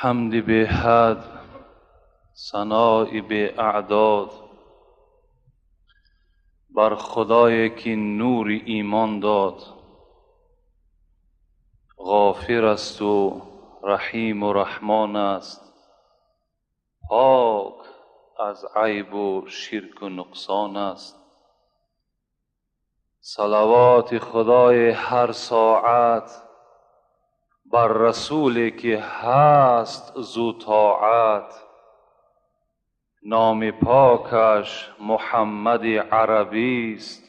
Ҳамди беҳад, санои беаъдод бар Худое ки нури имон дод, ғофир асту раҳиму раҳмон аст, пок аз айбу ширку нуқсон аст. Салавоти Худои ҳар соат бар расуле ки ҳаст зу тоат, номи покаш Муҳаммади арабист,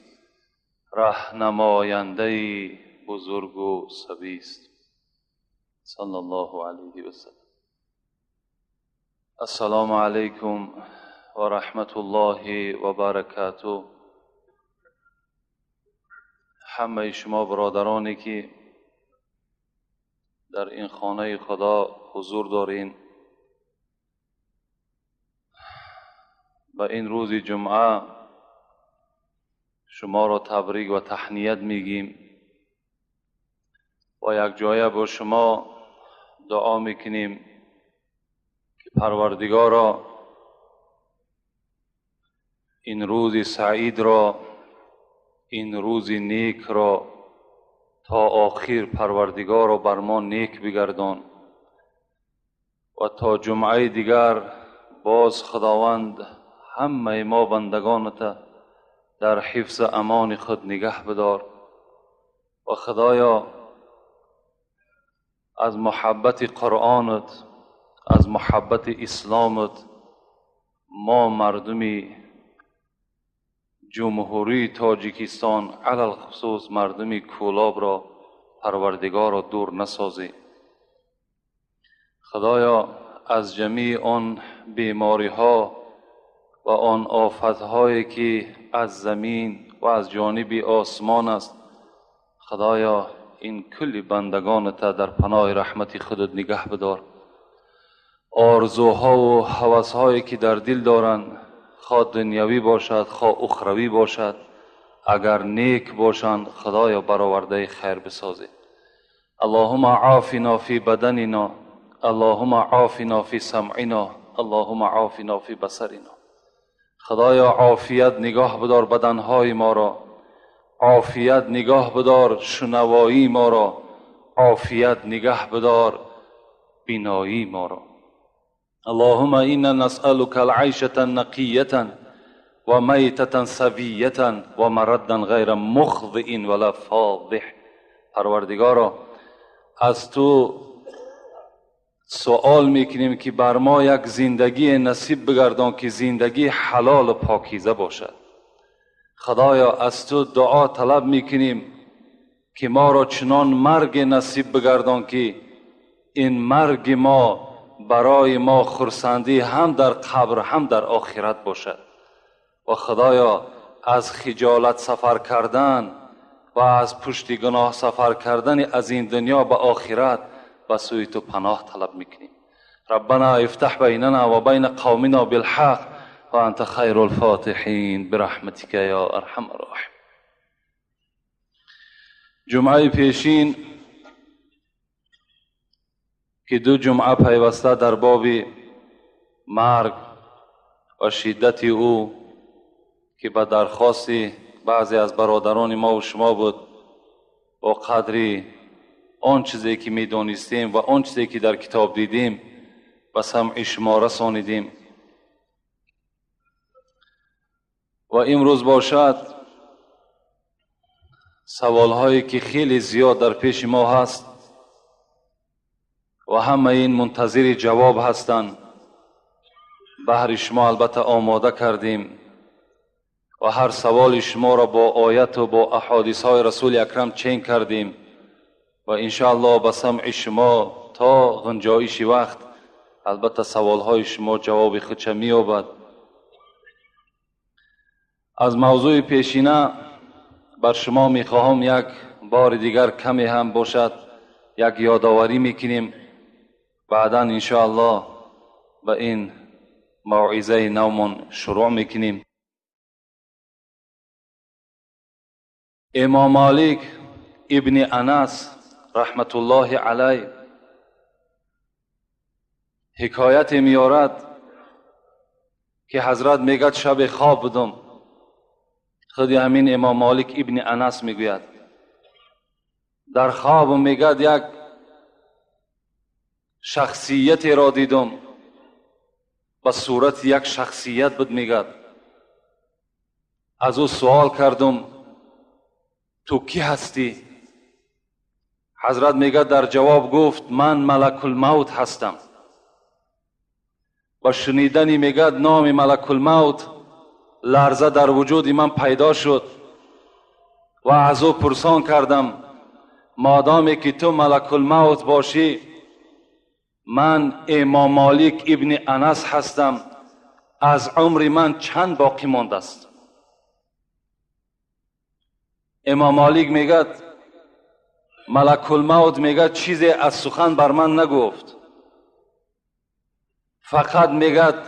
раҳнамояндаи бузургу сабист. Саллаллоҳу алайҳи васаллам. Ассалому алайкум ва раҳматуллоҳи ва баракатуҳ. Ҳамаи шумо бародароне ки дар ин хонаи Худо ҳузур дорин, ба ин рӯзи ҷумъа шуморо табрик ва таҳният мегӯем ва якҷоя бо шумо дуо мекунем ки Парвардигоро ин рӯзи саидро, ин рӯзи некро то охир Парвардигоро бар мо нек бигардон ва то ҷумъаи дигар боз Худованд ҳамаи мо бандагоната дар ҳифзи амони худ нигаҳ бидор ва Худоё аз муҳаббати Қуръонат, аз муҳаббати исломат мо мардуми Ҷумҳурии Тоҷикистон, алалхусус мардуми Кӯлобро Парвардигоро дур насозӣ. Худоё аз ҷамеи он бемориҳо ва он офатҳое ки аз замин ва аз ҷониби осмон аст, Худоё ин кулли бандагоната дар паноҳи раҳмати худат нигаҳ бидор. Орзуҳову ҳавасҳое ки дар дил доранд, хоҳ дунявӣ бошад, хоҳ ухравӣ бошад, агар нек бошанд, Худоё баровардаи хайр бисозӣ. Аллоҳума офино фи баданино, Аллоҳума офино фи самъино, Аллоҳума офино фи басарино. Худоё офият нигоҳ бидор баданҳои моро, офият нигоҳ бидор шунавоии моро, офият нигаҳ бидор биноии моро. Аллоҳума инна насъалука алайшата нақиятан ва майтатан савиятан ва мараддан ғайра мухзиин вала фодиҳ. Парвардигоро, аз ту суол мекунем ки бар мо як зиндагие насиб бигардон ки зиндагии ҳалолу покиза бошад. Худоё, аз ту дуо талаб мекунем ки моро чунон марге насиб бигардон ки ин марги мо барои мо хурсандӣ ҳам дар қабр ҳам дар охират бошад. Ва Худоё аз хиҷолат сафар кардан ва аз пушти гуноҳ сафар кардани аз ин дунё ба охират ба сӯи ту паноҳ талаб мекунем. Раббана ифтаҳ байнана ва байна қавмина билҳақ ва анта хайрул фотиҳин бираҳматика ё арҳамар роҳимин. Ҷумъаи пешин ки ду ҷумъа пайваста дар боби марг ва шиддати ӯ ки ба дархости баъзе аз бародарони мову шумо буд, бо қадри он чизе ки медонистем ва он чизе ки дар китоб дидем ба самъи шумо расонидем. Ва имрӯз бошад саволҳое ки хеле зиёд дар пеши мо ҳаст ва ҳамаи ин мунтазири ҷавоб ҳастанд. Баҳри шумо албатта омода кардем ва ҳар саволи шуморо бо ояту бо аҳодисҳои Расули Акрам чен кардем ва иншоаллоҳ ба самъи шумо то ғунҷоиши вақт албатта саволҳои шумо ҷавоби худша меёбад. Аз мавзӯи пешина бар шумо мехоҳам як бори дигар каме ҳам бошад як ёдоварӣ мекунем. Баъдан иншоаллоҳ ба ин мавъизаи навмон шурӯъ мекунем. Имом Молик ибни Анас раҳматуллоҳи алайҳ ҳикояте меорад, ки ҳазрат мегӯяд, шабе хоб будам. Худи ҳамин имом Молик ибни Анас мегӯяд, дар хобам, мегӯяд, як шахсиятеро дидам, ба сурати як шахсият буд. Мегӯяд, аз ӯ суол кардам: ту кӣ ҳастӣ? Ҳазрат мегӯяд, дар ҷавоб гуфт: ман малакулмавт ҳастам. Ба шунидани, мегӯяд, номи малакулмавт ларза дар вуҷуди ман пайдо шуд ва аз ӯ пурсон кардам: модоме ки ту малакулмавт бошӣ, ман имом Молик ибни Анас ҳастам, аз умри ман чанд боқӣ мондааст? Имом Молик мегӯяд, малакулмавт, мегӯяд, чизе аз сухан бар ман нагуфт, фақат, мегӯяд,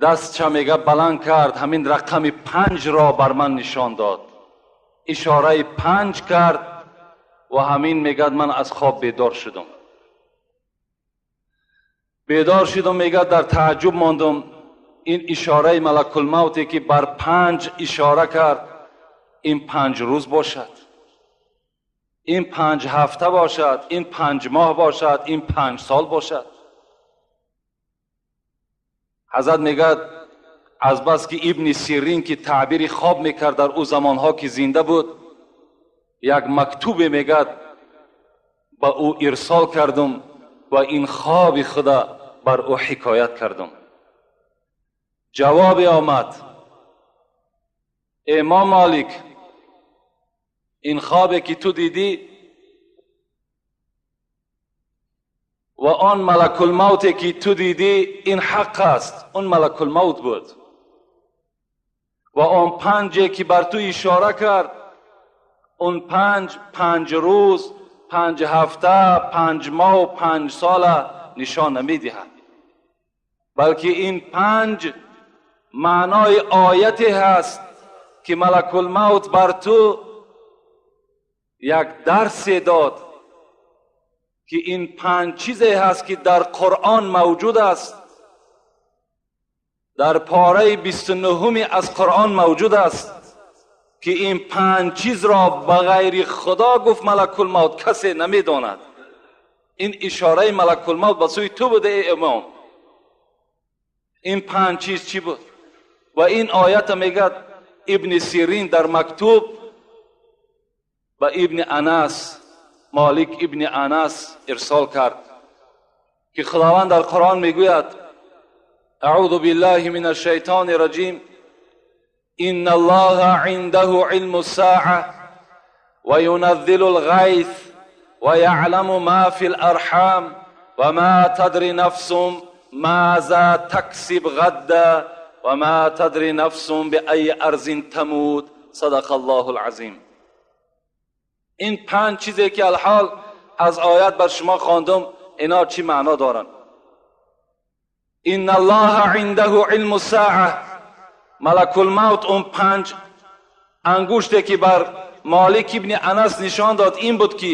дастча, мегӯяд, баланд кард, ҳамин рақами 5-ро бар ман нишон дод, ишораи 5 кард ва ҳамин, мегӯяд, ман аз хоб бедор шудам. Бедор шудам, мегӯяд, дар тааҷҷуб мондам. Ин ишораи малакулмавте ки бар 5 ишора кард, ин 5 рӯз бошад, ин 5 ҳафта бошад, ин 5 моҳ бошад, ин 5 сол бошад. Ҳазрат мегӯяд, азбаски Ибни Сирин, ки таъбири хоб мекард дар ӯ замонҳо ки зинда буд, як мактубе, мегӯяд, ба ӯ ирсол кардам ва ин хоби худа бар ӯ ҳикоят кардам. Ҷавобе омад: имом Молик, ин хобе ки ту дидӣ ва он малакулмавте ки ту дидӣ, ин ҳақ аст, он малакулмавт буд, ва он 5-е ки бар ту ишора кард, он 5, 5 рӯз, 5 ҳафта, 5 моҳ, 5 сола нишон намедиҳад, балки ин 5 маънои ояте ҳаст, ки малакулмавт бар ту як дарсе дод, ки ин 5 чизе ҳаст, ки дар Қуръон мавҷуд аст, дар пораи 29 аз Қуръон мавҷуд аст, ки ин 5 чизро ба ғайри Худо, гуфт малакулмавт, касе намедонад. Ин ишораи малакулмавт ба сӯи ту буда, эй имом. Ин 5 чиз чӣ буд? Ва ин оята, мегӯяд, Ибни Сирин дар мактуб ба Ибни Анас, Молик ибни Анас ирсол кард, ки Худованд дар Қуръон мегӯяд: аъузу биллаҳи мин ашшайтони раҷим, инна аллоҳа индаҳу илму ссаа ва юназзилу лғайс ва яъламу ма фи ларҳам ва ма тадри нафсун маза таксиб ғадда ва ма тадри нафсун биайи арзин тамут. Садақа аллоҳу лазим. Ин 5 чизе ки алҳол аз оят бар шумо хондум, ино чӣ маъно доранд? Инна аллоҳа индаҳу илму ссаа. Малакулмавт он 5 ангуште ки бар Молик ибни Анас нишон дод, ин буд, ки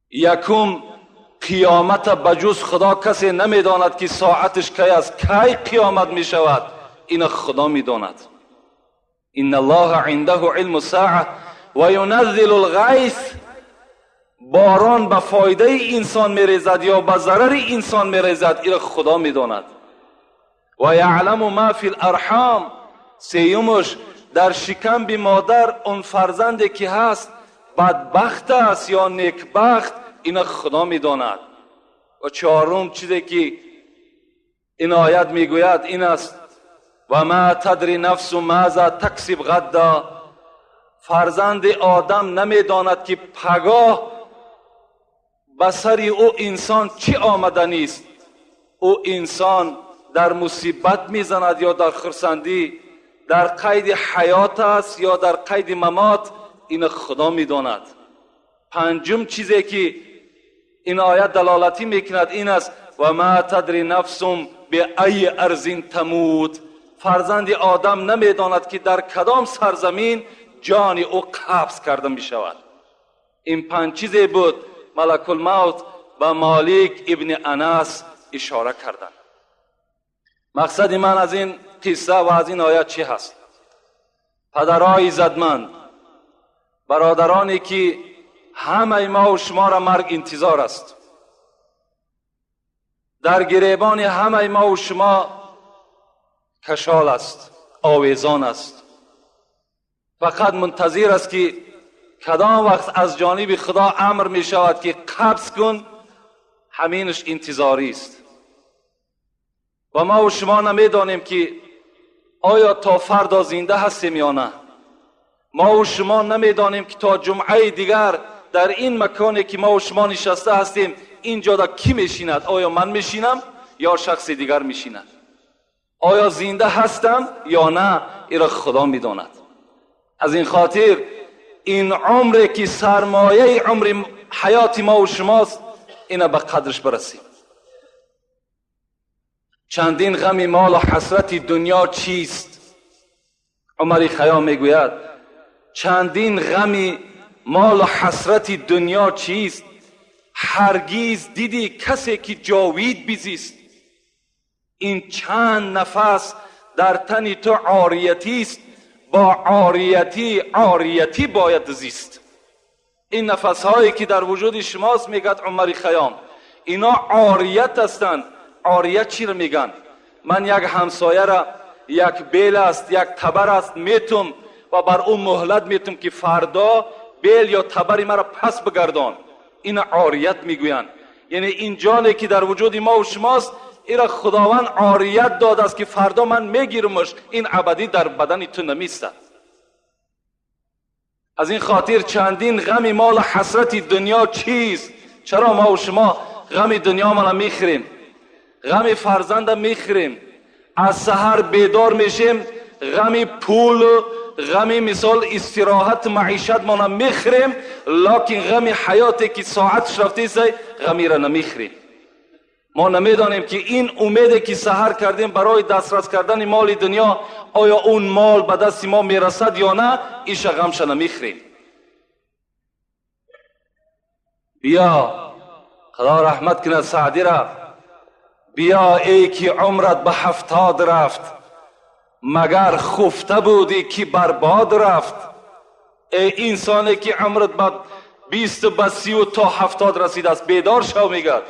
якум, қиёмата ба ҷуз Худо касе намедонад, ки соаташ кай аст, кай қиёмат мешавад, ина Худо медонад. Инна аллоҳа индаҳу илму ссаа ва юназзилу лғайс. Борон ба фоидаи инсон мерезад ё ба зарари инсон мерезад, ина Худо медонад. Ва яъламу ма фи ларҳом. Сеюмаш, дар шикамби модар он фарзанде ки ҳаст, бадбахт аст ё некбахт, ина Худо медонад. Ва чорум чизе ки ин оят мегӯяд, ин аст: ва ма тадри нафсу маза таксиб ғадда. Фарзанди одам намедонад, ки пагоҳ ба сари ӯ инсон чӣ омаданист, ӯ инсон дар мусибат мезанад ё дар хурсандӣ, дар қайди ҳаёт аст ё дар қайди мамот, ина Худо медонад. Панҷум чизе ки ин оят далолатӣ мекунад, ин аст: ва ма тадри нафсум биайи арзин тамут. Фарзанди одам намедонад, ки дар кадом сарзамин ҷони ӯ қабз карда мешавад. Ин 5 чизе буд, малакулмавт ба Молик ибни Анас ишора карданд. Мақсади ман аз ин қисса ва аз ин оят чӣ ҳаст? Падарҳои иззатманд, бародароне ки ҳамаи мо ва шуморо марг интизор аст, дар гиребони ҳамаи мо ва шумо кашол аст, овезон аст, фақат мунтазир аст ки кадом вақт аз ҷониби Худо амр мешавад ки қабз кун, ҳаминаш интизорӣ аст. Ва мо ва шумо намедонем ки оё то фардо зинда ҳастем ё на. Мо ва шумо намедонем ки то ҷумъаи дигар дар ин маконе ки мо ва шумо нишаста ҳастем ин ҷода кӣ мешинад? Оё ман мешинам ё шахси дигар мешинад? Оё зинда ҳастам ё на? Иро Худо медонад. Аз ин хотир ин умре ки сармояи умри ҳаёти мо ва шумост, ина ба қадраш барасем. Чандин ғами мол ва ҳасрати дунё чист? Умари Хайём мегӯяд чандин ғами мол ва ҳасрати дунё чист? Ҳаргиз дидӣ касе ки ҷовид бизист? Ин чанд нафас дар тани ту ориятист, бо ориятӣ ориятӣ бояд зист. Ин нафасҳое ки дар вуҷуди шумост, мегӯяд Умари Хайём, ино орият ҳастанд. Орият чиро мегӯянд? Ман як ҳамсояра як бел аст, як табар аст, метум ва бар ӯ муҳлат метум ки фардо бел ё табари маро пас бигардон. Ина орият мегӯянд. Яъне ин ҷоне ки дар вуҷуди мо ва шумост, ира Худованд орият додааст ки фардо ман мегирамаш, ин абадӣ дар бадани ту намистад. Аз ин хотир чандин ғами мол ҳасрати дунё чист? Чаро мо ва шумо ғами дунёмона мехӯрем, ғами фарзанда мехӯрем, аз саҳар бедор мешем, ғами пул, ғами мисол истироҳат маишатмона мехӯрем, локин ғами ҳаёте ки соатш рафтест, ғамира намехӯрем. Мо намедонем ки ин умеде ки саҳар кардем барои дастрас кардани моли дунё, оё он мол ба дасти мо мерасад ё на, иша ғамша намехӯрем. Биё, Худо раҳмат кунад Саъдира, биё эй ки умрат ба 70 рафт, магар хуфта будӣ ки барбод рафт. Эй инсоне ки умрат ба 20 ба 30 то 70 расидааст, бедор шав, мегӯяд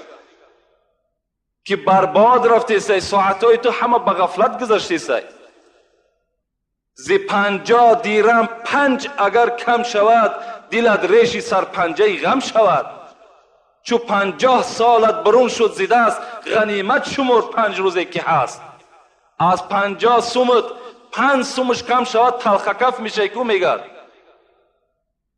ки барбод рафтесай, соатҳои ту ҳама ба ғафлат гузаштесай. Зи 50 дирам 5 агар кам шавад, дилат реши сарпанҷаи ғам шавад. Чу 50 солат бурун шуд зи даст, ғанимат шумур 5 рӯзе ки ҳаст. Аз 50 сумут 5 сумуш кам шавад, талхакаф мешавӣ ку, мегӯяд.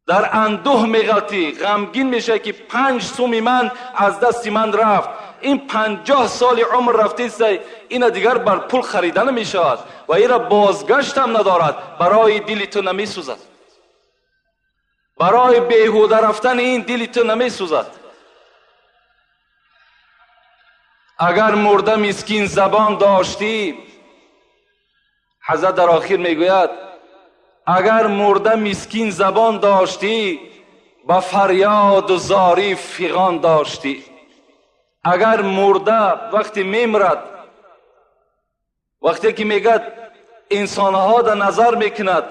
Дар андӯҳ меғалтӣ, ғамгин мешавӣ ки 5 суми ман аз дасти ман рафт. Ин 50 соли умр рафтесай, ина дигар бар пул харида намешавад ва ира бозгаштам надорад, барои дили ту намесӯзад. Барои беҳуда рафтани ин дили ту намесӯзад. Агар мурда мискин забон доштӣ, ҳазрат дар охир мегӯяд, агар мурда мискин забон доштӣ, ба фарёду зорӣ фиғон доштӣ. Агар мурда вақте мемирад, вақте ки мегӯяд инсонҳо да назар мекунад,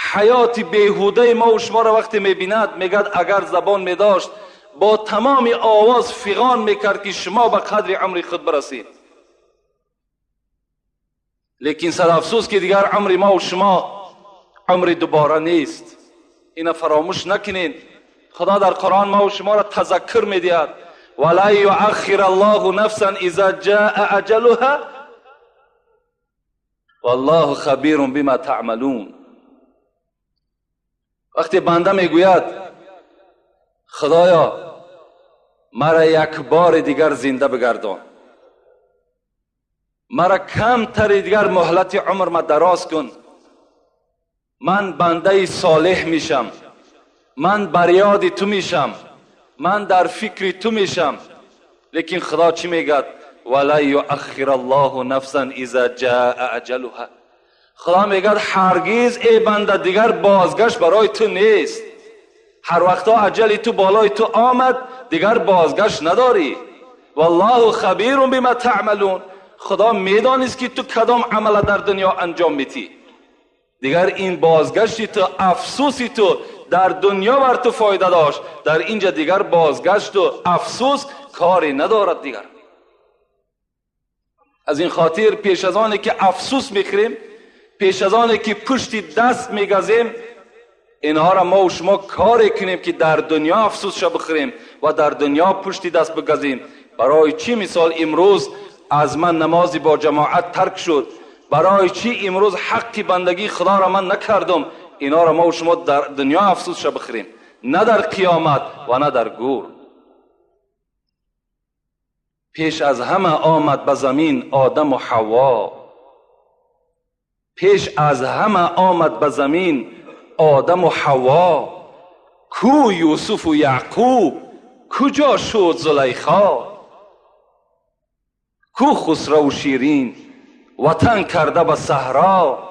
ҳаёти беҳудаи мо ва шуморо вақте мебинад, мегӯяд агар забон медошт, бо тамоми овоз фиғон мекард ки шумо ба қадри умри худ барасед. Лекин сад афсӯс ки дигар умри мо ва шумо умри дубора нест. Ина фаромӯш накунед. Худо дар Қуръон мо ва шуморо тазаккур медиҳад: вала юаххир аллоҳу нафсан иза ҷаа аҷалуҳа валлоҳу хабирун бима таъмалун. Вақте банда мегӯяд Худоё мара як бори дигар зинда бигардон, мара камтари дигар муҳлати умрма дароз кун, ман бандаи солеҳ мешам, ман бар ёди ту мешам, ман дар фикри ту мешам. Лекин Худо чӣ мегӯяд? вала юаххир аллоҳу нафсан иза ҷаа аҷалуҳа. Худо мегӯяд ҳаргиз эй банда дигар бозгашт барои ту нест. Ҳар вақтҳо аҷали ту болои ту омад, дигар бозгашт надорӣ. والله خبیر بما تعملون. خدا میدانست که تو کدام عمل در دنیا انجام میتی. دیگر این بازگشتی تو، افسوسی تو در دنیا بر تو فایده داشت، در اینجا دیگر بازگشت و افسوس کاری ندارد دیگر. از این خاطر پیش از آنی که افسوس میخوریم، پیش از آنی که پشت دست میگزیم، اینها را ما و شما کاری کنیم که در دنیا افسوس شو بخوریم و در دنیا پشت دست بگزیم. برای چی مثال امروز از من نمازی با جماعت ترک شد؟ برای چی امروز حق بندگی خدا را من نکردم؟ اینا را ما و شما در دنیا افسوس شو بخوریم، نه در قیامت و نه در گور. پیش از همه آمد به زمین آدم و حوا، پیش از همه آمد به زمین آدم و حوا، کو یوسف و یعقوب، کجا شد زلیخا؟ کو خسرو و شیرین وطن کرده به صحرا،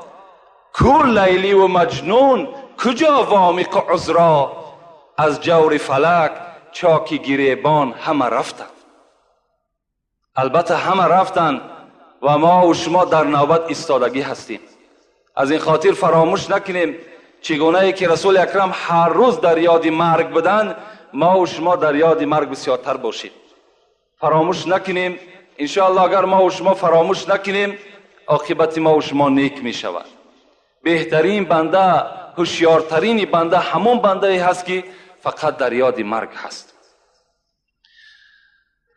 کو لیلی و مجنون کجا وامیق عذرا؟ از جور فلک چاک گریبان همه رفتند. البته همه رفتند و ما و شما در نوبت ایستادگی هستیم. از این خاطر فراموش نکنیم چگونه ای که رسول اکرم هر روز در یاد مرگ بودند، ما و شما در یاد مرگ بسیارتر باشیم. فراموش نکنیم. انشاءالله اگر ما و شما فراموش نکنیم، عاقبت ما و شما نیک می شود. بهترین بنده، هوشیارترین بنده همون بنده ای هست که فقط در یاد مرگ هست.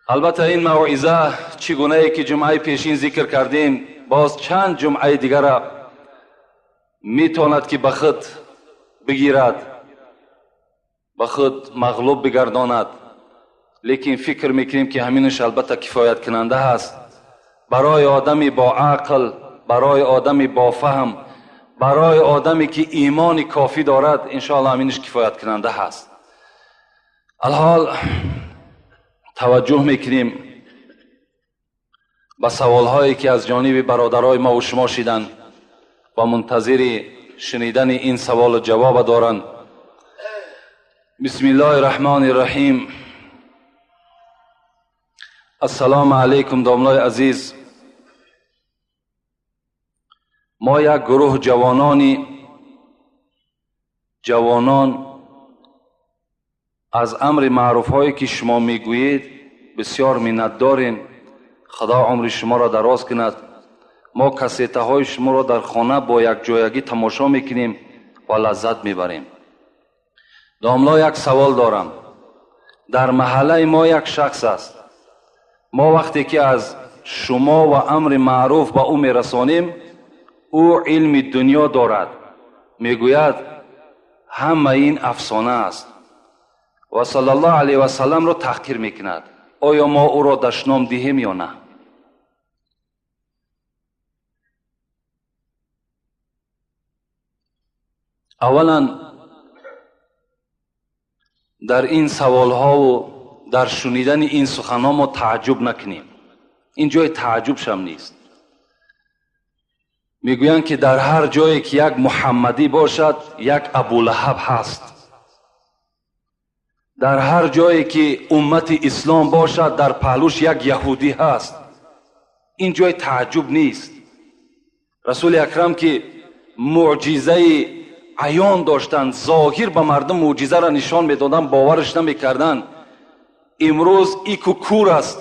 البته این موعظه چگونه ای که جمعه پیشین ذکر کردیم، باز چند جمعه دیگر میتواند که به خود بگیرد، به خود مغلوب بگرداند، لیکن فکر میکنیم که همینش البته کفایت کننده هست. برای آدمی با عقل، برای آدمی با فهم، برای آدمی که ایمان کافی دارد، انشاءالله همینش کفایت کننده هست. الحال توجه میکنیم به سوالهایی که از جانب برادرای ما و شما شیدن و منتظر شنیدن این سوال و جواب دارند. بسم الله الرحمن الرحیم. السلام علیکم داملای عزیز. ما یک گروه جوانان از امر معروف هایی که شما میگویید بسیار منت داریم. خدا عمر شما را دراز کند. ما کسیته های شما را در خانه با یک جایگی تماشا میکنیم و لذت میبریم. داملا یک سوال دارم. در محله ما یک شخص است. ما وقتی که از شما و امر معروف به او میرسانیم، او علم دنیا دارد. میگوید همه این افسانه است و صلی الله علیه و سلم را تحقیر میکند. آیا ما او را دشنام دهیم یا نه؟ اولا در این سوال ها و در شنیدن این سخن ها ما تعجب نکنیم. این جای تعجب شم نیست. میگویند که در هر جایی که یک محمدی باشد، یک ابولهب هست. در هر جایی که امت اسلام باشد، در پهلوش یک یهودی هست. این جای تعجب نیست. رسول اکرم که معجزه عیان داشتند، ظاهر به مردم معجزه را نشان میدادند، باورش نمیکردند. امروز ایکو کور است،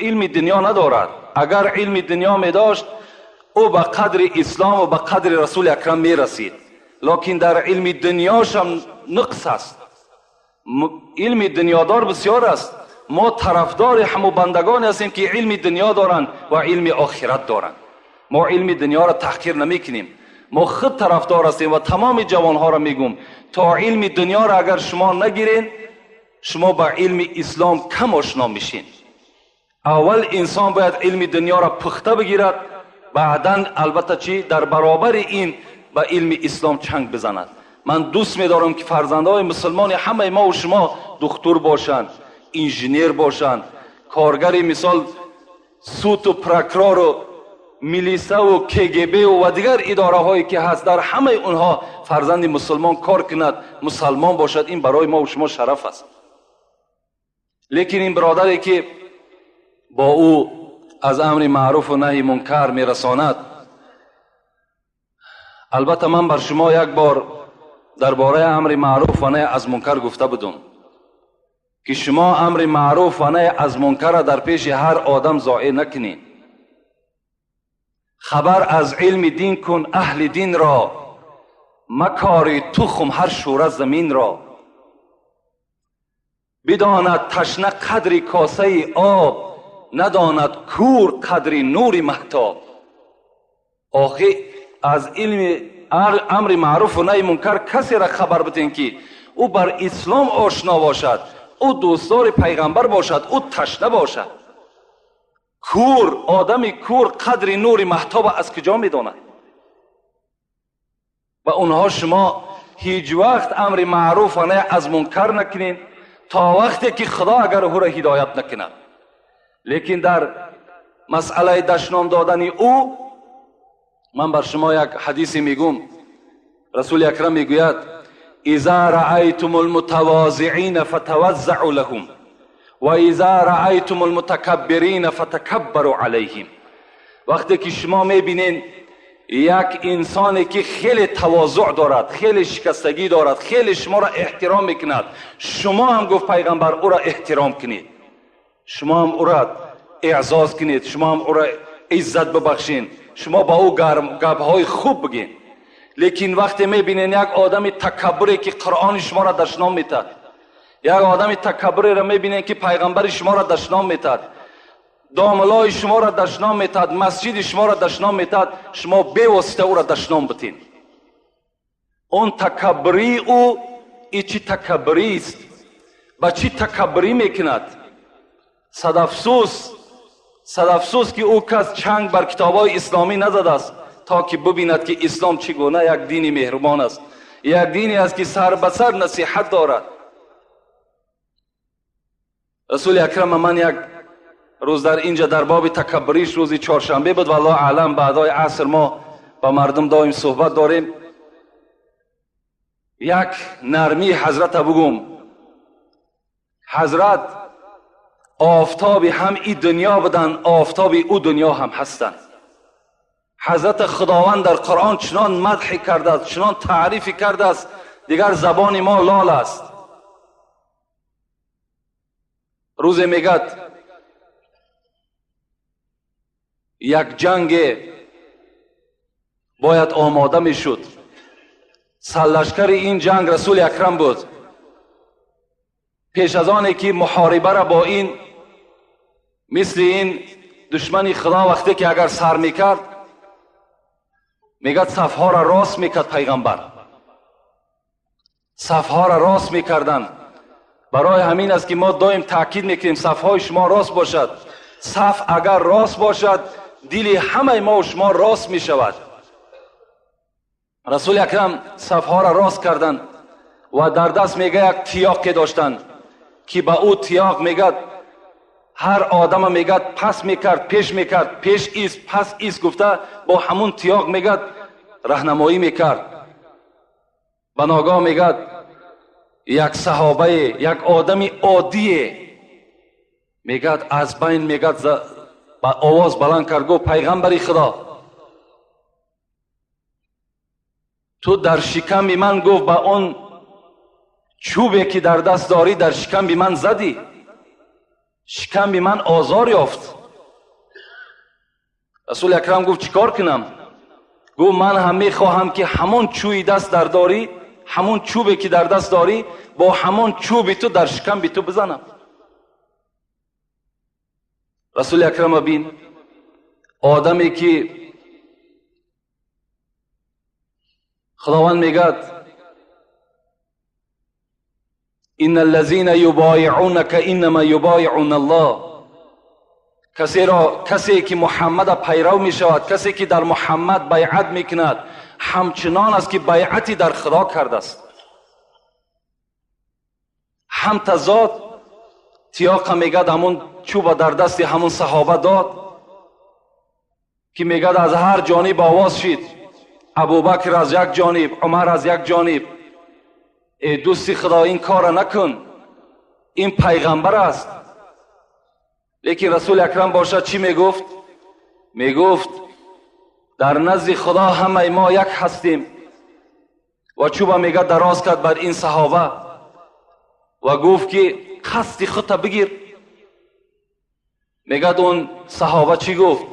علم دنیا ندارد. اگر علم دنیا می داشت، او به قدر اسلام و به قدر رسول اکرم می رسید. لکن در علم دنیاش هم نقص است. علم دنیادار بسیار است. ما طرفدار همو بندگان هستیم که علم دنیا دارند و علم آخرت دارند. ما علم دنیا را تحقیر نمی کنیم. ما خود طرفدار هستیم و تمام جوانها را میگم تا علم دنیا را اگر شما نگیرین، شما با علم اسلام کم آشنا میشین. اول انسان باید علم دنیا را پخته بگیرد، بعدا البته چی در برابر این با علم اسلام چنگ بزند. من دوست میدارم که فرزندهای مسلمان همه ما و شما دکتر باشند، انجینیر باشند، کارگر مثال سوت و پرکرار و میلیسه و کگب و دیگر اداره هایی که هست، در همه اونها فرزند مسلمان کار کند، مسلمان باشد. این برای ما و شما شرف است. لیکن این برادری که با او از امر معروف و نهی منکر میرساند. البته من بر شما یک بار درباره امر معروف و نهی از منکر گفته بودم که شما امر معروف و نهی از منکر را در پیش هر آدم ضایع نکنید. خبر از علم دین کن اهل دین را، مکاری تخم هر شوره زمین را. بداند تشنه قدر کاسه آب، نداند کور قدر نور مهتاب. آخه از علم امر معروف و نهی منکر کسی را خبر بدین که او بر اسلام آشنا باشد، او دوستدار پیغمبر باشد، او تشنه باشد. کور، آدم کور قدر نور مهتاب از کجا میداند؟ و اونها شما هیچ وقت امر معروف و نهی از منکر نکنین تا وقتی که خدا اگر او را هدایت نکند. لیکن در مسئله دشنام دادن او من بر شما یک حدیثی میگم. رسول اکرم میگوید اذا رأیتم المتواضعین فتوضعوا لهم و اذا رأیتم المتکبرین فتکبروا علیهم. وقتی که شما میبینین یک انسانی که خیلی تواضع دارد، خیلی شکستگی دارد، خیلی شما را احترام میکند، شما هم گفت پیغمبر او را احترام کنید، شما هم او را اعزاز کنید، شما هم او را عزت ببخشین، شما با او گپ‌های خوب بگین. لیکن وقتی میبینین یک آدم تکبری که قرآن شما را دشنام میتد، یک آدم تکبری را میبینین که پیغمبر شما را دشنام میتد، داملای شما را دشنام میتد، مسجد شما را دشنام میتد، شما بیواسطه او را دشنام بتین. اون تکبری او ای چی تکبری است؟ با چی تکبری میکند؟ صد افسوس، صد افسوس که او کس چنگ بر کتابای اسلامی نزده است تا که ببیند که اسلام چگونه یک دین مهربان است، یک دینی است که سر به سر نصیحت دارد. رسول اکرم من یک روز در اینجا در باب تکبریش، روزی چهارشنبه بود، والله اعلم، بعدای عصر ما با مردم دائم صحبت داریم. یک نرمی حضرت بگم، حضرت آفتاب هم ای دنیا بدن، آفتاب او دنیا هم هستند. حضرت خداوند در قرآن چنان مدح کرده است، چنان تعریف کرده است، دیگر زبان ما لال است. روز میگد یک جنگ باید آماده میشد، سرلشکر این جنگ رسول اکرم بود. پیش از آنی که محاربه را با این مثل این دشمن خدا وقتی که اگر سر میکرد، میگد صفها را راست میکرد پیغمبر، صفها را راست میکردن. برای همین است که ما دائم تاکید میکنیم صفهای شما راست باشد. صف اگر راست باشد دل همه ما و شما راست میشود. رسول اکرم صفها را راست کردن و در دست میگه یک تیاقی داشتن که به او تیاق میگد هر آدم میگد پس میکرد، پیش میکرد، پیش ایست، پس ایست گفته با همون تیاق میگد راهنمایی میکرد. به ناگاه میگد یک صحابه، یک آدم عادیه میگد از بین میگد با آواز بلند کرد گفت پیغمبر خدا تو در شکم من، گفت با اون چوبی که در دست داری در شکم من زدی، شکم من آزار یافت. رسول اکرم گفت چیکار کنم؟ گفت من هم میخواهم که همون چوبی دست در داری، همون چوبی که در دست داری با همون چوبی تو در شکم تو بزنم. رسول اکرم بین آدمی که خداوند میگد ان الذين يبايعونك انما يبايعون الله، کسی که محمد پیرو میشود، کسی که در محمد بیعت میکند، همچنان است که بیعتی در خدا کرده است. هم تضاد تیاق میگد همون چوب در دست همون صحابه داد که میگد از هر جانب آواز شد، ابوبکر از یک جانب، عمر از یک جانب، ای دوستی خدا این کار نکن، این پیغمبر است. Лекин Расули Акрам бошад чӣ мегуфт? Мегуфт дар назди Худо ҳамаи мо як ҳастем. Ва чӯба мега дароз кард бар ин саҳоба ва гуфт ки қасди худта бигир. Мегӯяд он саҳоба чӣ гуфт?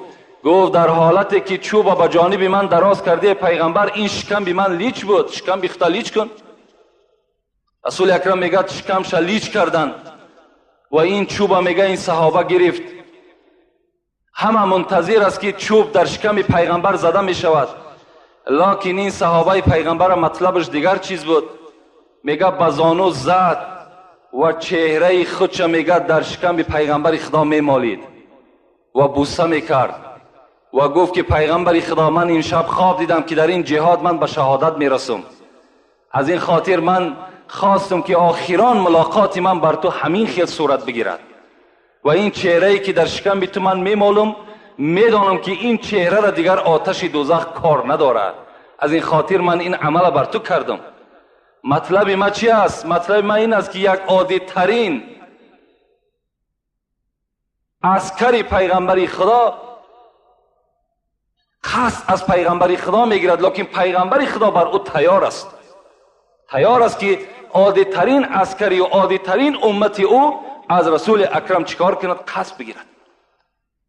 Гуфт дар ҳолате ки чӯба ба ҷониби ман дароз кардӣ пайғамбар, ин шикамби ман лич буд, шикамби худта лич кун. Расули Акрам мегӯяд шикамша лич карданд ва ин чӯба мега ин саҳоба гирифт. Ҳама мунтазир аст ки чӯб дар шиками пайғамбар зада мешавад, локин ин саҳобаи пайғамбара матлабаш дигар чиз буд. Мега ба зону зад ва чеҳраи худша мега дар шиками пайғамбари Худо мемолид ва буса мекард ва гуфт ки пайғамбари Худо, ман имшаб хоб дидам ки дар ин ҷиҳод ман ба шаҳодат мерасам. Аз ин хотир ман хостам ки охирон мулоқоти ман бар ту ҳамин хел сурат бигирад ва ин чеҳрае ки дар шиками ту ман мемолам, медонам ки ин чеҳрара дигар оташи дӯзах кор надорад. Аз ин хотир ман ин амала бар ту кардам. Матлаби ма чи аст? Матлаби ма ин аст ки як оддитарин аскари пайғамбари Худо қасд аз пайғамбари Худо мегирад, лекин пайғамбари Худо бар ӯ тайёр аст. Тайёр аст ки оддитарин аскари ва оддитарин уммати ӯ аз Расули Акрам чӣ кор кунад? Қасд бигирад.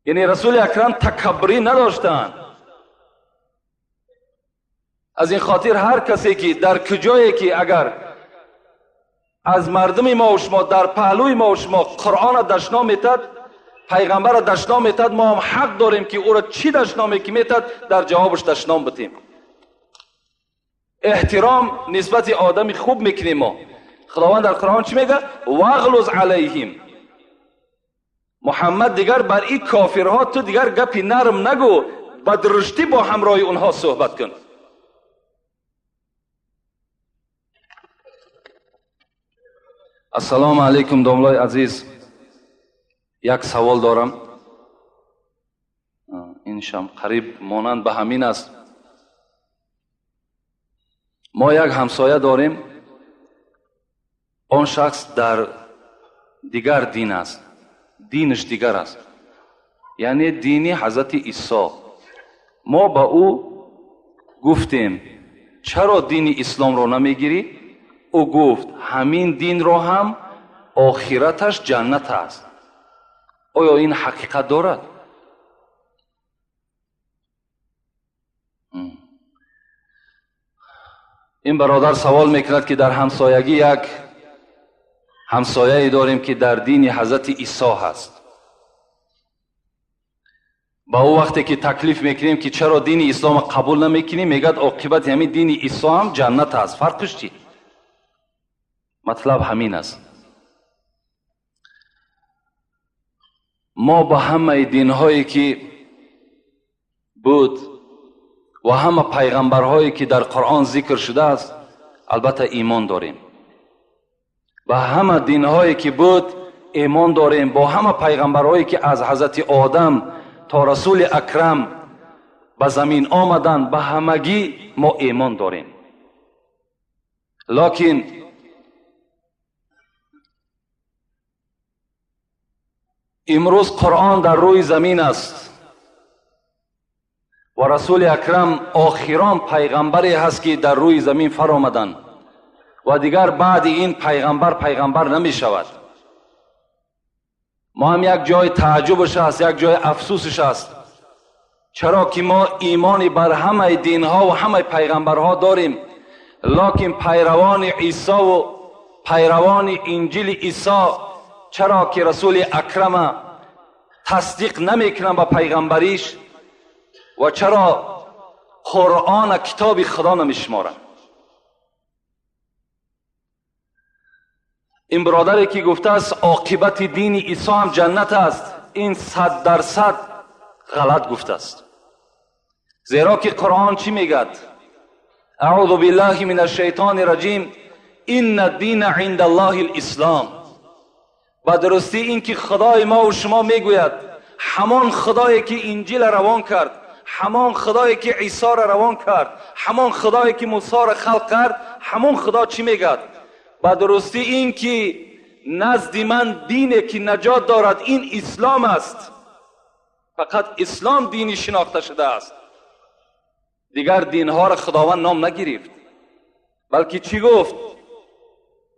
Яъне Расули Акрам такаббурӣ надоштанд. Аз ин хотир ҳар касе ки дар куҷое ки агар аз мардуми мо ва шумо дар паҳлӯи мо ва шумо Қуръона дашном метад, пайғамбара дашном метад, мо ҳам ҳақ дорем ки ӯро чӣ дашноме ки метад дар ҷавобаш дашном битем. Эҳтиром нисбати одами хуб мекунем мо. Худованд дар Қуръон чӣ мегӯяд? Вағлуз алайҳим. Муҳаммад дигар бар ин кофирҳо ту дигар гапи нарм нагӯ, ба дуруштӣ бо ҳамроҳи онҳо суҳбат кун. Ассалому алайкум домлои азиз, як савол дорам. Иншам қариб монанд ба ҳамин аст. Мо як ҳамсоя дорем, он шахс дар дигар дин аст, динаш дигар аст, яъне дини ҳазрати Исо. Мо ба ӯ гуфтем чаро дини исломро намегирӣ? Ӯ гуфт ҳамин динро ҳам охираташ ҷаннат аст. Оё ин ҳақиқат дорад? Ин бародар савол мекунад ки дар ҳамсоягӣ як ҳамсояе дорем ки дар дини ҳазрати Исо ҳаст. Ба ӯ вақте ки таклиф мекунем ки чаро дини ислома қабул намекунӣ, мегӯяд оқибати ҳамин дини Исо ҳам ҷаннат аст. Фарқиш чӣ? Матлаб ҳамин аст. Мо ба ҳамаи динҳое ки буд ва ҳама пайғамбарҳое ки дар Қуръон зикр шудааст, албатта имон дорем. Ба ҳама динҳое ки буд имон дорем, бо ҳама пайғамбарҳое ки аз ҳазрати Одам то Расули Акрам ба замин омаданд, ба ҳамагӣ мо имон дорем. Локин имрӯз Қуръон дар рӯи замин аст ва Расули Акрам охирон пайғамбаре ҳаст ки дар рӯи замин фаромаданд ва дигар баъди ин пайғамбар пайғамбар намешавад. Мо ҳам як ҷои тааҷҷубаш аст, як ҷои афсусаш аст, чаро ки мо имони бар ҳамаи динҳо ва ҳамаи пайғамбарҳо дорем, локин пайравони Исову пайравони Инҷили Исо чаро ки Расули Акрама тасдиқ намекунанд ба пайғамбариш ва чаро Қуръона китоби Худо намешуморанд? Ин бародаре ки гуфтааст оқибати дини Исо ҳам ҷаннат аст, ин 100% ғалат гуфтааст. Зеро ки Қуръон чӣ мегӯяд? Аъузу биллаҳи мин ашшайтони раҷим, инна дина инда Аллоҳи лислом. Ба дурустӣ ин ки Худои мо ва шумо мегӯяд, ҳамон Худое ки Инҷила равон кард, ҳамон Худое ки Исоро равон кард, ҳамон Худое ки Мусоро халқ кард, ҳамон Худо чӣ мегӯяд? Ба дурустӣ ин ки назди ман дине ки наҷот дорад ин ислом аст. Фақат ислом дини шинохта шудааст. Дигар динҳоро Худованд ном нагирифт, балки чӣ гуфт?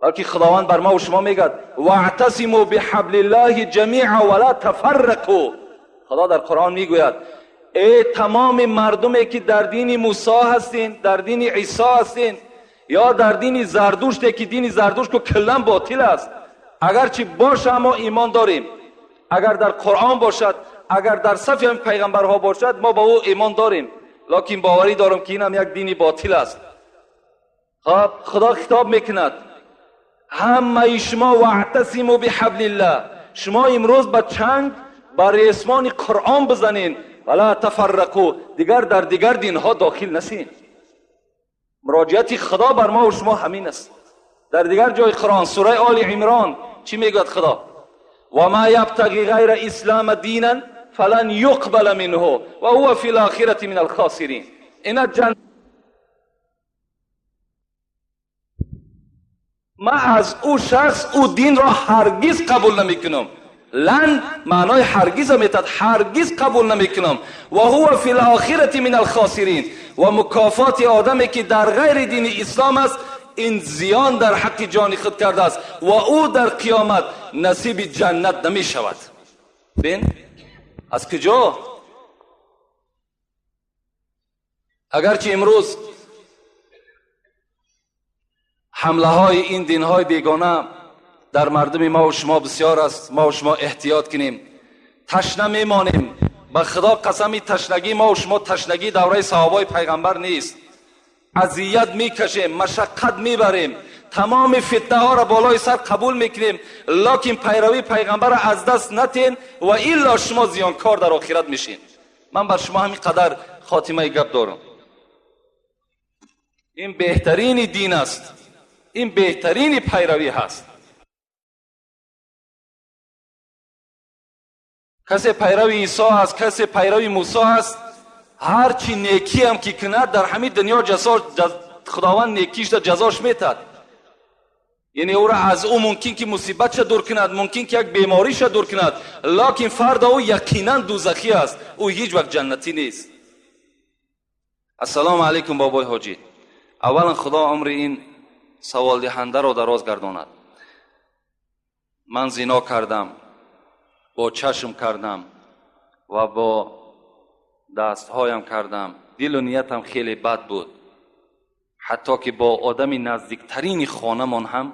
Балки Худованд бар ма ва шумо мегӯяд: واعتصموا بحبل الله جميعا ولا تفرقوا. Худо дар Қуръон мегӯяд: эй тамоми мардуме ки дар дини Мусо ҳастин, дар дини Исо ҳастин ё дар дини Зардуште ки дини Зардушт ку куллан ботил аст, агарчи боша мо имон дорем, агар дар Қуръон бошад, агар дар сафи ҳамин пайғамбарҳо бошад, мо ба ӯ имон дорем, лекин боварӣ дорам ки инам як дини ботил аст. Хоб, Худо хитоб мекунад ҳамаи шумо: واعتصموا بحبل الله. Шумо имрӯз ба чанг ба ресмони Қуръон бизанед, ولا تفرقوا, дигар дар дигар динҳо дохил нашин. Муроҷиати Худо бар мо ва шумо ҳамин аст. Дар дигар ҷои Қуръон, сураи Оли Имрон, чӣ мегӯяд Худо? وما يبتغ غير الإسلام دينا فلن يقبل منه وهو في الآخرة من الخاسرين. Ина ҷан ман аз ӯ шахс ӯ динро ҳаргиз қабул намекунам. Лан маънои ҳаргиза метад, ҳаргиз қабул намекунам. وهو في الآخرة من الخاسرين. Ва мукофоти одаме ки дар ғайри дини ислом аст, ин зиён дар ҳаққи ҷони худ кардааст ва ӯ дар қиёмат насиби ҷаннат намешавад. Бин аз куҷо? Агарчи имрӯз ҳамлаҳои ин динҳои бегона дар мардуми мо ва шумо бисёр аст, мо ва шумо эҳтиёт кунем. Ташна мемонем. Ба Худо қасами, ташнагии мо ва шумо ташнагии давраи саҳобаи пайғамбар нест. Азият мекашем, машаққат мебарем, тамоми фитнаҳоро болои сар қабул мекунем, лекин пайравии пайғамбарро аз даст натен ва илло шумо зиёнкор дар охират мешин. Ман бар шумо ҳамин қадар хотимаи гап дорам. Ин беҳтарини дин аст, ин беҳтарини пайравӣ ҳаст. Касе пайрави Исо аст, касе пайрави Мусо аст, ҳарчи некиам ки кунад дар ҳамин дунё Худованд некишда ҷазош метад. Яъне ӯро аз ӯ мумкин ки мусибатша дур кунад, мумкин ки як бемориша дур кунад, лекин фарда ӯ яқинан дузахӣ аст, ӯ ҳеҷ вақт ҷаннатӣ нест. Ассалому алайкум, бобои ҳоҷӣ. Аввалан Худо умри ин саволдиҳандаро дароз гардонад. Ман зино кардам, бо чашм кардам ва бо дастҳоям кардам. Дилу ниятам хеле бад буд, ҳатто ки бо одами наздиктарини хонамон ҳам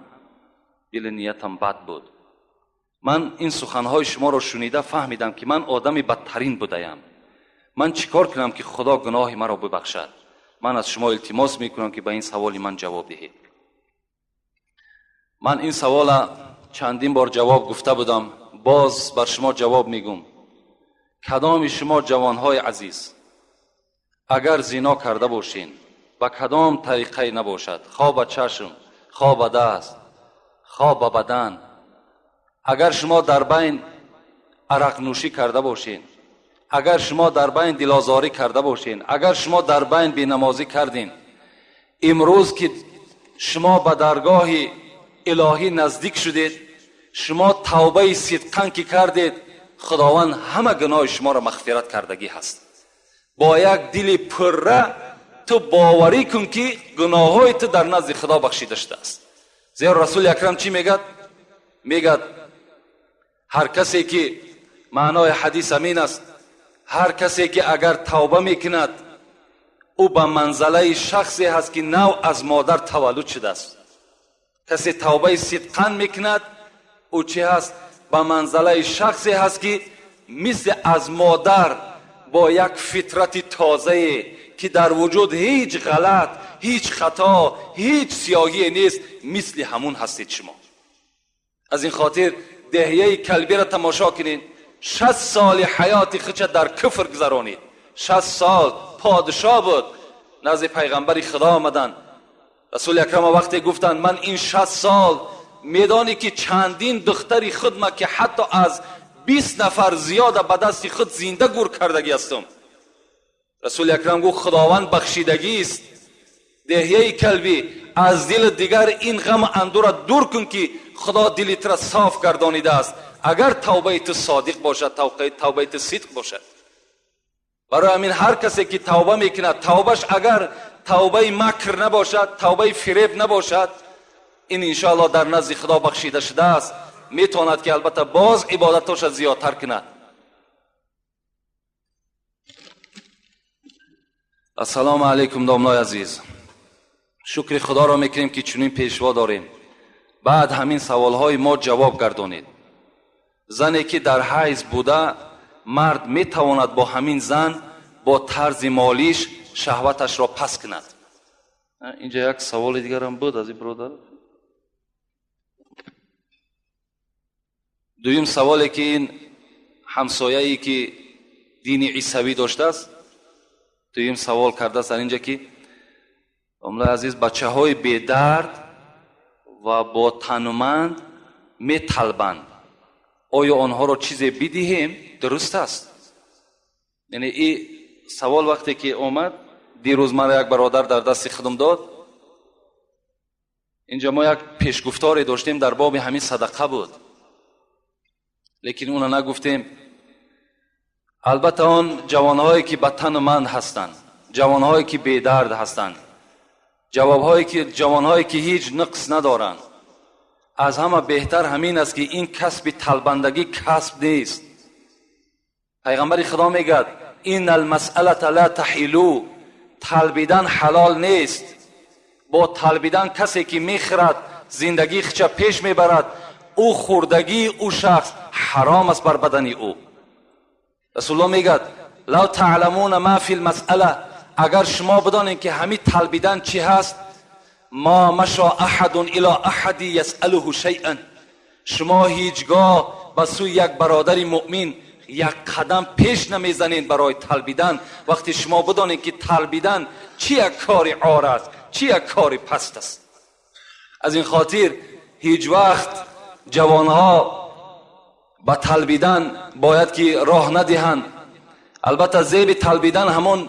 дилу ниятам бад буд. Ман ин суханҳои шуморо шунида фаҳмидам, ки ман одами бадтарин будаям. Ман чӣ кор кунам, ки Худо гуноҳи маро бибахшад? Ман аз шумо илтимос мекунам, ки ба ин саволи ман ҷавоб диҳед. Ман ин савола чандин бор ҷавоб гуфта будам, боз бар шумо ҷавоб мегӯм. Кадоми шумо ҷавонҳои азиз агар зино карда бошин, ба кадом тариқае набошад, хо ба чашм, хо ба даст, хо ба бадан, агар шумо дар байн арақнӯшӣ карда бошин, агар шумо дар байн дилозорӣ карда бошин, агар шумо дар байн бенамозӣ кардин, имрӯз ки шумо ба даргоҳи илоҳӣ наздик шудед, шумо тавбаи сидқан ки кардед, Худованд ҳама гуноҳи шуморо мағфират кардагӣ ҳаст. Бо як дили пурра ту боварӣ кун, ки гуноҳҳои ту дар назди Худо бахшида шудааст. Зеро Расули Акрам чӣ мегӯяд? Мегӯяд, ҳар касе ки, маънои ҳадис ҳамин аст, ҳар касе ки агар тавба мекунад, ӯ ба манзалаи шахсе ҳаст, ки нав аз модар таваллуд шудааст. Касе тавбаи сидқан мекунад, ӯ чӣ ҳаст? Ба манзалаи шахсе ҳаст, ки мисли аз модар бо як фитрати тозае, ки дар вуҷуд ҳеҷ ғалат, ҳеҷ хато, ҳеҷ сиёҳие нест, мисли ҳамун ҳастед шумо. Аз ин хотир Деҳияи Калбиро тамошо кунед. 60 соли ҳаёти худша дар куфр гузаронид. 60 сол подшоҳ буд. Назди пайғамбари Худо омаданд. Расули Акрама вақте гуфтанд: «Ман ин 60 сол медонӣ, ки чандин духтари худма, ки ҳатто аз 20 нафар зиёда ба дасти худ зинда гур кардагӣ ҳастам», Расули Акрам гуфт: «Худованд бахшидагист. Деҳияи Калбӣ, аз дили дигар ин ғаму андура дур кун, ки Худо дили тура соф гардонидааст, агар тавбаи ту содиқ бошад, тавбаи ту сидқ бошад. Барои ҳамин ҳар касе ки тавба мекунад, тавбаш агар тавбаи макр набошад, тавбаи фиреб набошад, ин иншоаллоҳ дар назди Худо бахшида шудааст, метавонад ки албатта боз ибодатоша зиёдтар кунад. Ассалому алайкум, домлои азиз. Шукри Худоро мекунем ки чунин пешво дорем. Баъд ҳамин саволҳои мо ҷавоб гардонед. Зане ки дар ҳайз буда, мард метавонад бо ҳамин зан бо тарзи молиш шаҳваташро пас кунад? Инҷа як саволи дигарам буд аз ин бародар. Дуюм саволе ки ин ҳамсояе ки дини исавӣ доштааст, дуюм савол кардааст дар инҷа ки домлаи азиз, бачаҳои бедард ва бо тануманд металбанд, оё онҳоро чизе бидиҳем дуруст аст? Яъне ин савол вақте ки омад, дирӯз маро як бародар дар дасти худам дод. Инҷа мо як пешгуфторе доштем дар боби ҳамин садақа буд, лекин уна нагуфтем. Албатта он ҷавонҳое ки ба тануманд ҳастанд, ҷавонҳое ки бедард ҳастанд, ҷавонҳое ки ҳеҷ нуқс надоранд, аз ҳама беҳтар ҳамин аст ки ин касби талбандагӣ касб нест. Пайғамбари Худо мегӯяд: ин алмасъалата ла таҳилу, талбидан ҳалол нест. Бо талбидан касе ки мехӯрад, зиндагии худша пеш мебарад, ӯ хӯрдагии ӯ шахс ҳаром аст бар бадани ӯ. Расулуллоҳ мегӯяд: лав таъламуна ма фи лмасъала, агар шумо бидонед ки ҳамин талбидан чӣ ҳаст, ма маша аҳадун ило аҳади ясъалуҳу шайъан, шумо ҳеҷ гоҳ ба сӯи як бародари муъмин як қадам пеш намезанед барои талбидан. Вақте шумо бидонед ки талбидан чӣ як кори ор аст, чӣ як кори паст аст. Аз ин хотир ҳеҷ вақт ҷавонҳо ба талбидан бояд ки роҳ надиҳанд. Албатта зеби талбидан ҳамон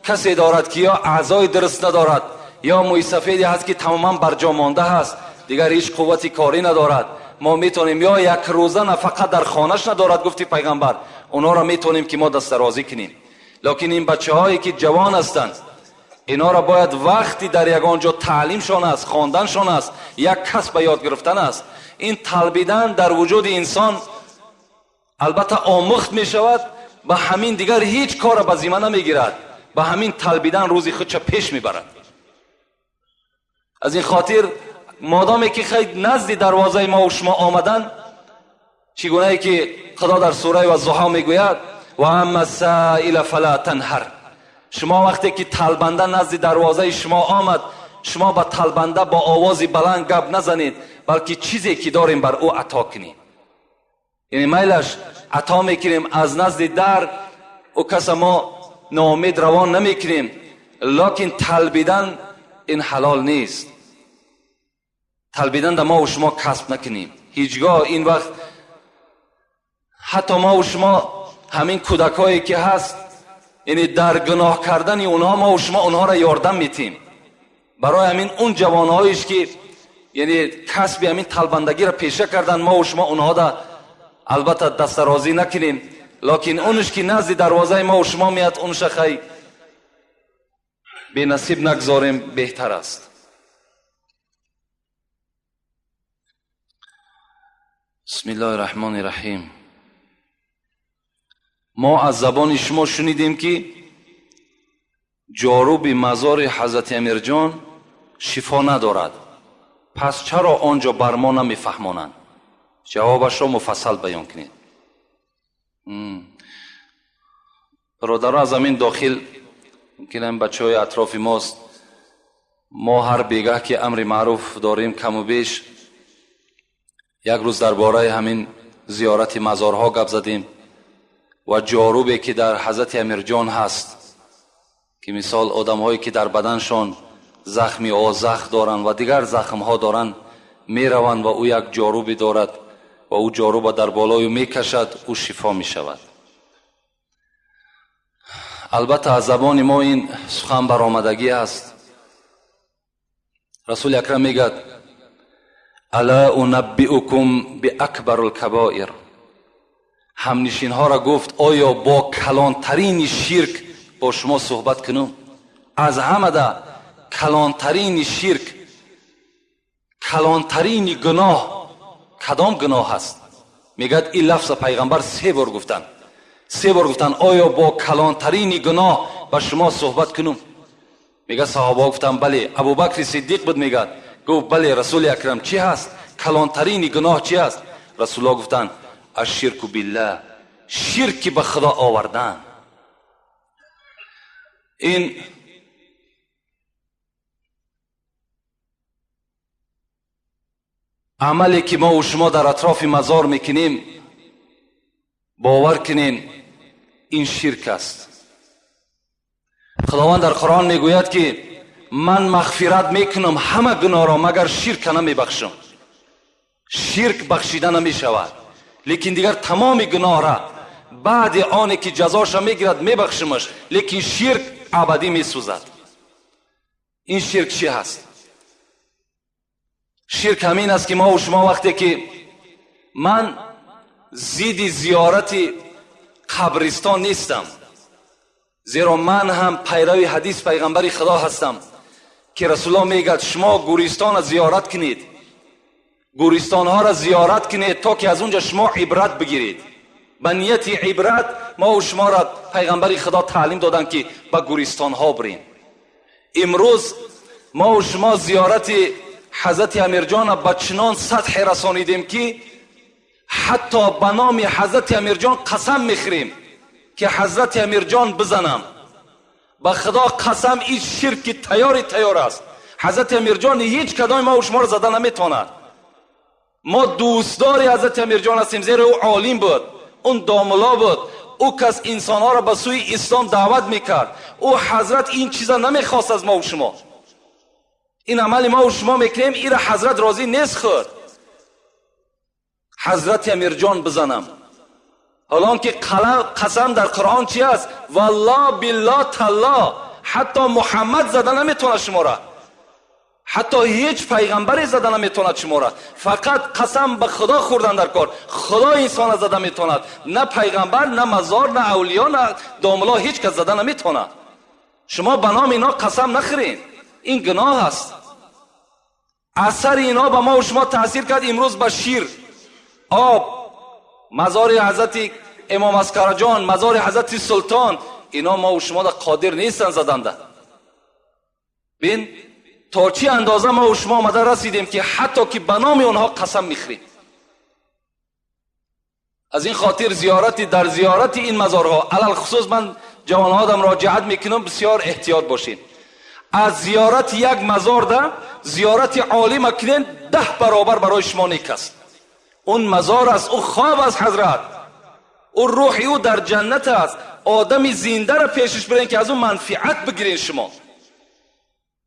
касе дорад ки ё аъзои дуруст надорад, ё мӯйсафеде ҳаст ки тамоман барҷо монда ҳаст, дигар ҳеҷ қуввати корӣ надорад. Мо метавонем ё як рӯза нафақа дар хонаш надорад, гуфти пайғамбар, онҳоро метавонем ки мо дастдарозӣ кунем. Лекин ин бачаҳое ки ҷавон ҳастанд, инҳоро бояд вақти дар ягон ҷо таълимшон аст, хонданшон аст, як касб ба ёд гирифтан аст. Ин талбидан дар вуҷуди инсон албатта омӯхт мешавад, ба ҳамин дигар ҳеҷ корро ба зимма намегирад, ба ҳамин талбидан рӯзи худша пеш мебарад. Аз ин хотир модоме ки хай назди дарвозаи мо шумо омадан, чӣ гунае ки Худо дар сураи Ваззуҳо мегӯяд: ва амма саила фала танҳар, шумо вақте ки талбанда назди дарвозаи шумо омад, шумо ба талбанда бо овози баланд гап назанед, балки чизе ки дорем бар ӯ ато кунем. Яъне майлаш ато мекунем аз назди дар, ӯ каса мо ноумед равон намекунем, лекин талбидан ин ҳалол нест. Талбидан да мо шумо касб накунем ҳеҷгоҳ. Ин вақт ҳатто мо шумо ҳамин кӯдакҳое ки ҳаст, яъне дар гуноҳ кардани онҳо мо шумо онҳоро ёрдам метем. Барои ҳамин он ҷавонҳоеш ки яъне касби ҳамин талбандагиро пеша карданд, мо шумо онҳода албатта дастдарозӣ накунем, лекин онш ки назди дарвозаи мо шумо меяд, онша хай бенасиб нагзорем, беҳтар аст. Бисмиллоҳи раҳмони раҳим. Мо аз забони шумо шунидем ки ҷоруби мазори ҳазрати Амирҷон шифо надорад, пас чаро он ҷо бар мо намефаҳмонанд? Ҷавобашро муфассал баён кунед. Бародарон, аз ҳамин дохил мумкин ҳам бачаҳои атрофи мост, мо ҳар бегаҳ ки амри маъруф дорем каму беш, як рӯз дар бораи ҳамин зиёрати мазорҳо гап задем ва ҷорубе ки дар ҳазрати Амирҷон ҳаст, ки мисол одамҳое ки дар баданшон захми озах доранд ва дигар захмҳо доранд, мераванд ва ӯ як ҷорубе дорад ва ӯ ҷоруба дар болою мекашад, ӯ шифо мешавад. Албатта аз забони мо ин сухан баромадагӣ аст. Расули Акрам мегӯяд: الا انبئکم باکبر الکبائر. همنشینها را گفت آیا با کلانترین شرک با شما صحبت کنم؟ از همه ده کلانترین شرک، کلانترین گناه کدام گناه است؟ میگد این لفظ پیغمبر سه بار گفتن، سه بار گفتن آیا با کلانترین گناه با شما صحبت کنم؟ میگه صحابه گفتن بله. ابوبکر صدیق بود، میگد گفت بله رسول اکرم، چی هست کلانترین گناه چی هست؟ رسول الله گفتن الشرک بالله، شرک به خدا آوردن. این عملی که ما و شما در اطراف مزار میکنیم، باور کنین این شرک است. خداوند در قرآن میگوید که من مغفرت میکنم همه گناه را مگر شرک نمیبخشم. شرک بخشیده نمیشود، لیکن دیگر تمام گناه را بعد آنی که جزاش میگیرد میبخشمش، لیکن شرک ابدی میسوزد. این شرک چی هست؟ شرک همین است که ما و شما وقتی که من زید زیارت قبرستان نیستم، زیرا من هم پیرو حدیث پیغمبر خدا هستم که رسول الله میگه شما گورستان را زیارت کنید، گورستان ها را زیارت کنید تا که از اونجا شما عبرت بگیرید. به نیت عبرت ما و شما را پیغمبر خدا تعلیم دادن که به گورستان ها بریم. امروز ما و شما زیارت حضرت امیرجان به چنان سطح رسانیدیم که حتی به نام حضرت امیرجان قسم میخوریم که حضرت امیرجان بزنم. به خدا قسم این شرک تیار تیار است. حضرت امیرجان هیچ کدام ما و شما را زده نمیتواند. ما دوستدار حضرت امیرجان هستیم، زیرا او عالم بود، اون داملا بود، او کس انسانها را به سوی اسلام دعوت میکرد. او حضرت این چیزا نمیخواست از ما و شما. این عمل ما و شما میکنیم، این را حضرت راضی نیست خود. حضرت امیرجان بزنم، حالا که قسم در قرآن چی است؟ والله بالله تالله، حتی محمد زده نمیتونه شما را، حتی هیچ پیغمبری زده نمیتواند شما را. فقط قسم به خدا خوردن در کار، خدا انسان زده میتواند، نه پیغمبر، نه مزار، نه اولیا، نه داملا، هیچ کس زده نمیتواند. شما به نام اینا قسم نخورین، این گناه است. اثر اینا به ما و شما تاثیر کرد. امروز به شیر، آب، مزار حضرت امام اسکرجان، مزار حضرت سلطان، اینا ما و شما در قادر نیستن زدنده. بین تا چی اندازه ما و شما آمده رسیدیم که حتی که به نام آنها قسم میخوریم. از این خاطر زیارت در زیارت این مزارها، علی الخصوص من جوانها دم مراجعت میکنم، بسیار احتیاط باشین. از زیارت یک مزار ده زیارت عالم کنین 10 برابر برای شما نیک است. اون مزار است، او خواب است حضرت، او روح او در جنت است. آدم زنده را پیشش برین که از اون منفعت بگیرین. شما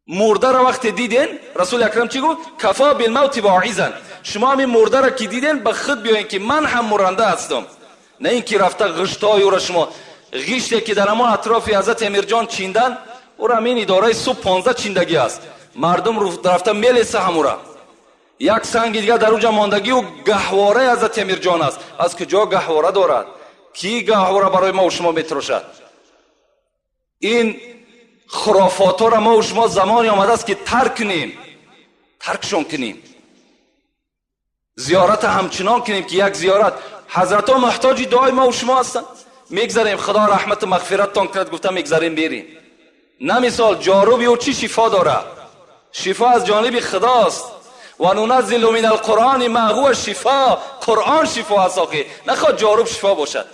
مرده را وقتی دیدین، رسول اکرم چی گفت؟ کفا بالموت واعظا. شما همین مرده را که دیدین به خود بیاین که من هم مرنده هستم، نه اینکه رفته غشتای او را شما غشتی که در همان اطراف حضرت امیرجان چیندن، او را همین اداره صبح 15 چیندگی است. مردم رفته میلیسه هم او را. یک سنگ دیگه در اونجا ماندگی و گهواره حضرت امیرجان است. از کجا گهواره دارد؟ کی گهواره برای ما و شما میتراشد؟ این خرافات را ما و شما زمانی آمده است که ترک کنیم، ترکشون کنیم، زیارت همچنان کنیم که یک زیارت حضرت ها محتاج دعای ما و شما هستند. میگذریم خدا رحمت و مغفرتتان کرد، گفتم میگذریم بیریم. نه مثال جاروبی و چی شفا داره؟ شفا از جانب خداست. و ننزل من القرآن ما هو شفا. قرآن شفا است آخه، نخواد جاروب شفا باشد.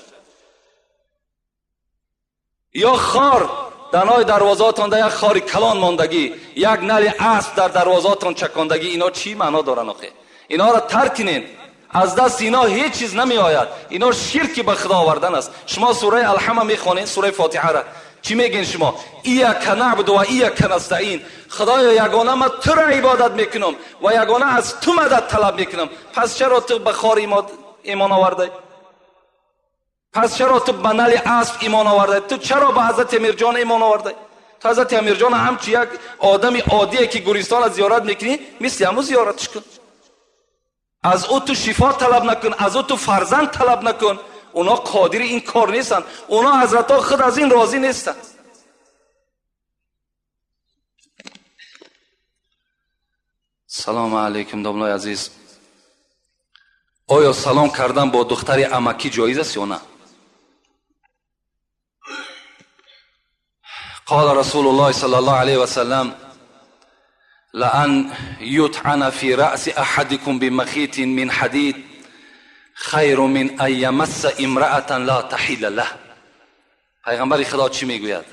یا خار دنای دروازه‌تان در یک خار کلان ماندگی، یک نل اسب در دروازه‌تان چکاندگی، اینا چی معنا دارن آخه؟ اینا را ترک کنین. از دست اینا هیچ چیز نمی آید. اینا شرک به خدا آوردن است. شما سوره الحمد میخوانین، سوره فاتحه را چی میگین شما؟ ایاک نعبد و ایاک نستعین. خدایا یگانه من تو را عبادت میکنم و یگانه از تو مدد طلب میکنم. پس چرا تو به خار ایمان آورده؟ پس چرا تو به نل اسب ایمان آورده؟ تو چرا به حضرت امیرجان ایمان آورده؟ تو حضرت امیرجان همچی یک آدم عادیه که گورستان زیارت میکنی، مثل همو زیارتش کن. Аз ӯ ту шифо талаб накун, аз ӯ ту фарзанд талаб накун. Онҳо қодири ин кор нестанд. Онҳо ҳазратҳо худ аз ин розӣ нестанд. Салому алайкум домлои азиз. Оё салом кардан бо духтари амакӣ ҷоиз аст ё на? قال رسول الله صلى الله عليه وسلم لأن يطعن في رأس أحدكم بمخيط من حديد خير من أن يمس امرأة لا تحل له. پیغمبر خدا چی میگوید؟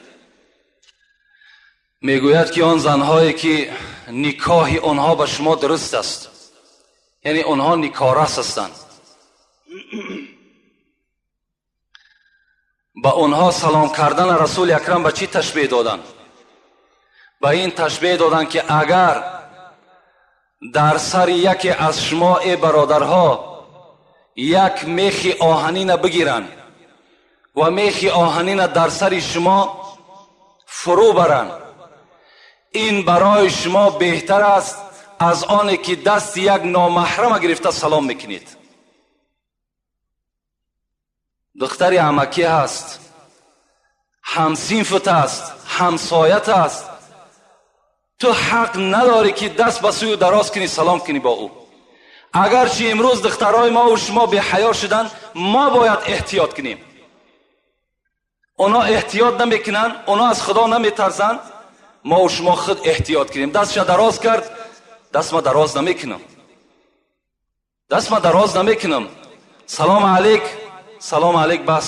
میگوید که آن زنهایی که نکاح آنها به شما درست است، یعنی آنها نکارس هستند، ба онҳо салом кардан расули акрам ба чӣ ташбеҳ доданд? Ба ин ташбеҳ доданд ки агар дар сари яке аз шумо э бародарҳо як мехи оҳанина бигиранд ва мехи оҳанина дар сари шумо фурӯ баранд, ин барои шумо беҳтар аст аз оне ки дасти як номаҳрама гирифта салом мекунед. Духтари амакӣ ҳаст, ҳамсинфат аст, ҳамсоят аст, ту ҳақ надорӣ ки даст ба сӯи дароз кунӣ салом кунӣ бо ӯ. Агарчи имрӯз духтарҳои мо ва шумо беҳаё шуданд, мо бояд эҳтиёт кунем. Онҳо эҳтиёт намекунанд, онҳо аз худо наметарсанд, мо ва шумо худ эҳтиёт кунем. Дастша дароз кард, даст ма дароз намекунам, даст ма дароз намекунам. Салом алейк, салом алейк, бас.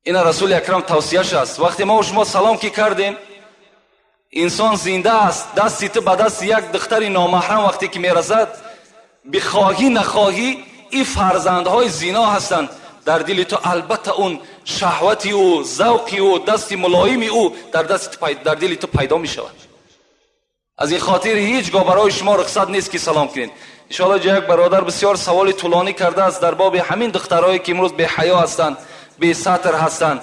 Ина расули акрам тавсияш аст. Вақте мо шумо салом ки кардем, инсон зинда аст, дасти ту ба дасти як духтари номаҳрам вақте ки мерасад, бихоҳӣ нахоҳӣ ин фарзандҳои зино ҳастанд. Дар дили ту албатта он шаҳвати ӯ, завқи ӯ, дасти мулоими ӯ дар дили ту пайдо мешавад. Аз ин хотир ҳеҷ гоҳ барои шумо рухсат нест ки салом кунед. Иншоалло ҷо як бародар бисёр саволи тӯлонӣ кардааст дар боби ҳамин духтарҳое ки имрӯз беҳаё ҳастанд, бесатр ҳастанд,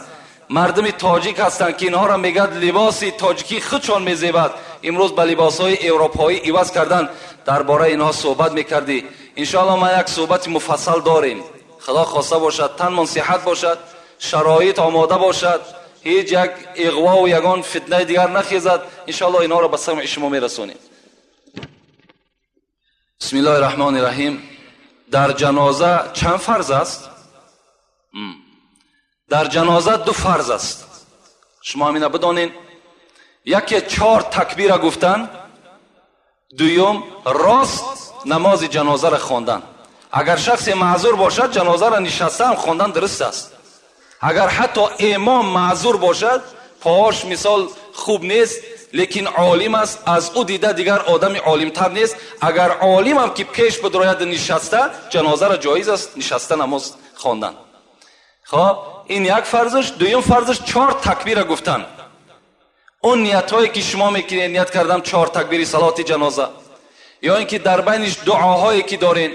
мардуми тоҷик ҳастанд ки инҳоро мегӯяд либоси тоҷикӣ худшон мезебад, имрӯз ба либосҳои европоӣ иваз кардан. Дар бораи инҳо суҳбат мекардӣ. Иншоалло ма як суҳбати муфассал дорем. Худо хоста бошад, танмон сиҳат бошад, шароит омода бошад, ҳеҷ як иғвову ягон фитнаи дигар нахезад, иншоалло инҳоро ба самъи шумо мерасонем. Бисмиллоҳи раҳмони раҳим. Дар ҷаноза чанд фарз аст? Дар ҷаноза ду фарз аст. Шумо ҳамина бидонед. Яке 4 такбира гуфтан, дуюм рост намози ҷанозаро хондан. Агар шахсе маъзур бошад, ҷанозаро нишаста ҳам хондан дуруст аст. Агар ҳатто имом маъзур бошад, поаш мисол хуб нест, лекин олим аст, аз ӯ дида дигар одами олимтар нест. Агар олимам ки пеш бидрояд нишаста, ҷанозаро ҷоиз аст нишаста намоз хондан. Хоб, ин як фарзаш. Дуюм фарзаш 4 такбира гуфтан. Он ниятҳое ки шумо мекунед, ният кардам 4 такбири салоти ҷаноза, ё ин ки дар байниш дуоҳое ки дорем,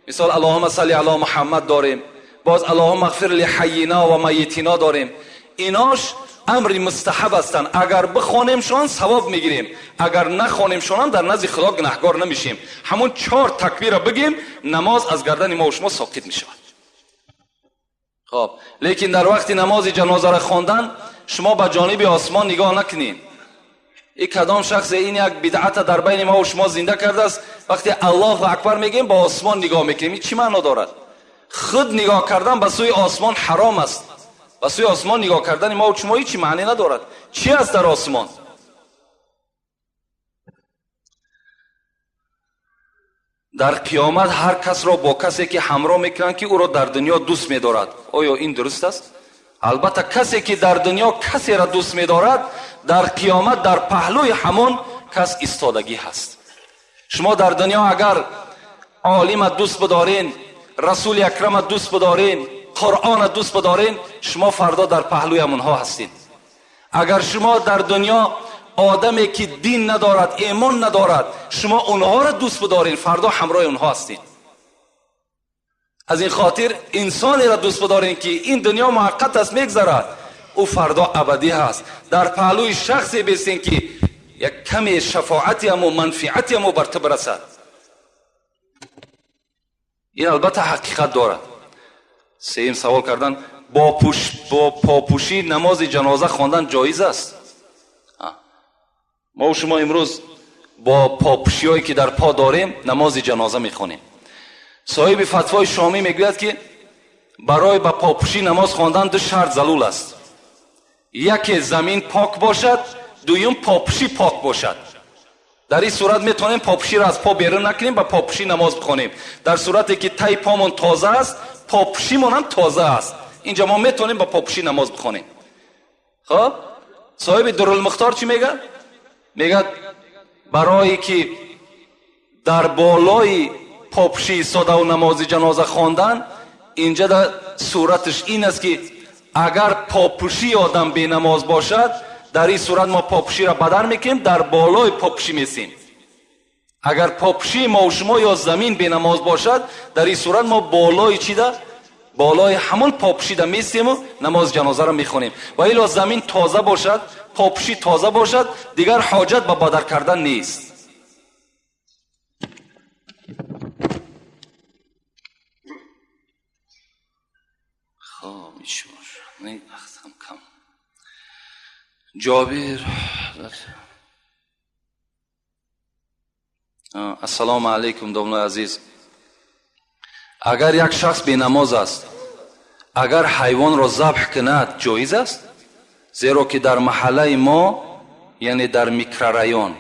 мисол аллоҳумма салли ало муҳаммад дорем, боз аллоҳумма ғфир ли ҳаййина ва майитина дорем. Инош амри мустаҳаб ҳастанд. Агар бихонемшон савоб мегирем, агар нахонемшонам дар назди худо гунаҳгор намешем. Ҳамон 4 такбира бигем, намоз аз гардани мо ва шумо соқит мешавад. Хоб, лекин дар вақти намози ҷанозаро хондан шумо ба ҷониби осмон нигоҳ накунед. И кадом шахсе ин як бидъата дар байни мо ва шумо зинда кардааст, вақте аллоҳу акбар мегӯем ба осмон нигоҳ мекунем. Ин чӣ маъно дорад? Худ нигоҳ кардан ба сӯи осмон ҳаром аст. Ба сӯи осмон нигоҳ кардани мо ва шумо ҳеҷ маъне надорад. Чӣ аст дар осмон? Дар қиёмат ҳар касро бо касе ки ҳамроҳ мекунанд ки ӯро дар дунё дӯст медорад. Оё ин дуруст аст? Албатта касе ки дар дунё касеро дӯст медорад, дар қиёмат дар паҳлӯи ҳамон кас истодагӣ ҳаст. Шумо дар дунё агар олима дӯст бидорен, расули акрама дӯст бидорен, қуръона дӯст бидорен, шумо фардо дар паҳлӯи ҳамонҳо ҳастед. Агар шумо дар дунё одаме ки дин надорад, имон надорад, шумо онҳоро дӯст бидоред, фардо ҳамроҳи онҳо ҳастед. Аз ин хотир инсонеро дӯст бидоред ки ин дунё муваққат аст, мегзарад, ӯ фардо абадӣ ҳаст. Дар паҳлӯи шахсе бестен ки як каме шафоати ҳамо, манфиати ҳамо бар ту бирасад. Ин албатта ҳақиқат дорад. Сеюм савол кардан: бо попӯшӣ намози ҷаноза хондан ҷоиз аст? Мо шумо имрӯз бо попӯшиҳое ки дар по дорем намози ҷаноза мехонем. Соҳиби фатвои шомӣ мегӯяд, ки барои ба попӯшӣ намоз хондан ду шарт залул аст: яке замин пок бошад, дуюм попӯшӣ пок бошад. Дар ин сурат метавонем попӯширо аз по берун накунем, ба попӯшӣ намоз бихонем. Дар сурате ки таи помон тоза аст, попӯшимон ҳам тоза аст, инҷа мо метавонем ба попӯшӣ намоз бихонем. Хоб, соҳиби Дурулмухтор чӣ мегӯяд? Мегӯяд, барое ки дар болои попӯшӣ истодаву намози ҷаноза хондан, инҷа дар сураташ ин аст, ки агар попӯшии одам бенамоз бошад, дар ин сурат мо попӯширо бадар мекунем, дар болои попӯшӣ месем. Агар попӯшии мову шумо ё замин бенамоз бошад, дар ин сурат мо болои чида, болои ҳамон попӯшида месему намози ҷанозаро мехонем. Ва ило замин тоза бошад, попӯшӣ тоза бошад, дигар ҳоҷат ба бадар кардан нест. Хоб, кам. Ҷобир: ассалому алайкум, домлои азиз. Агар як шахс бенамоз аст, агар ҳайвонро забҳ кунад, ҷоиз аст? Зеро ки дар маҳаллаи мо, яъне дар микрорайон,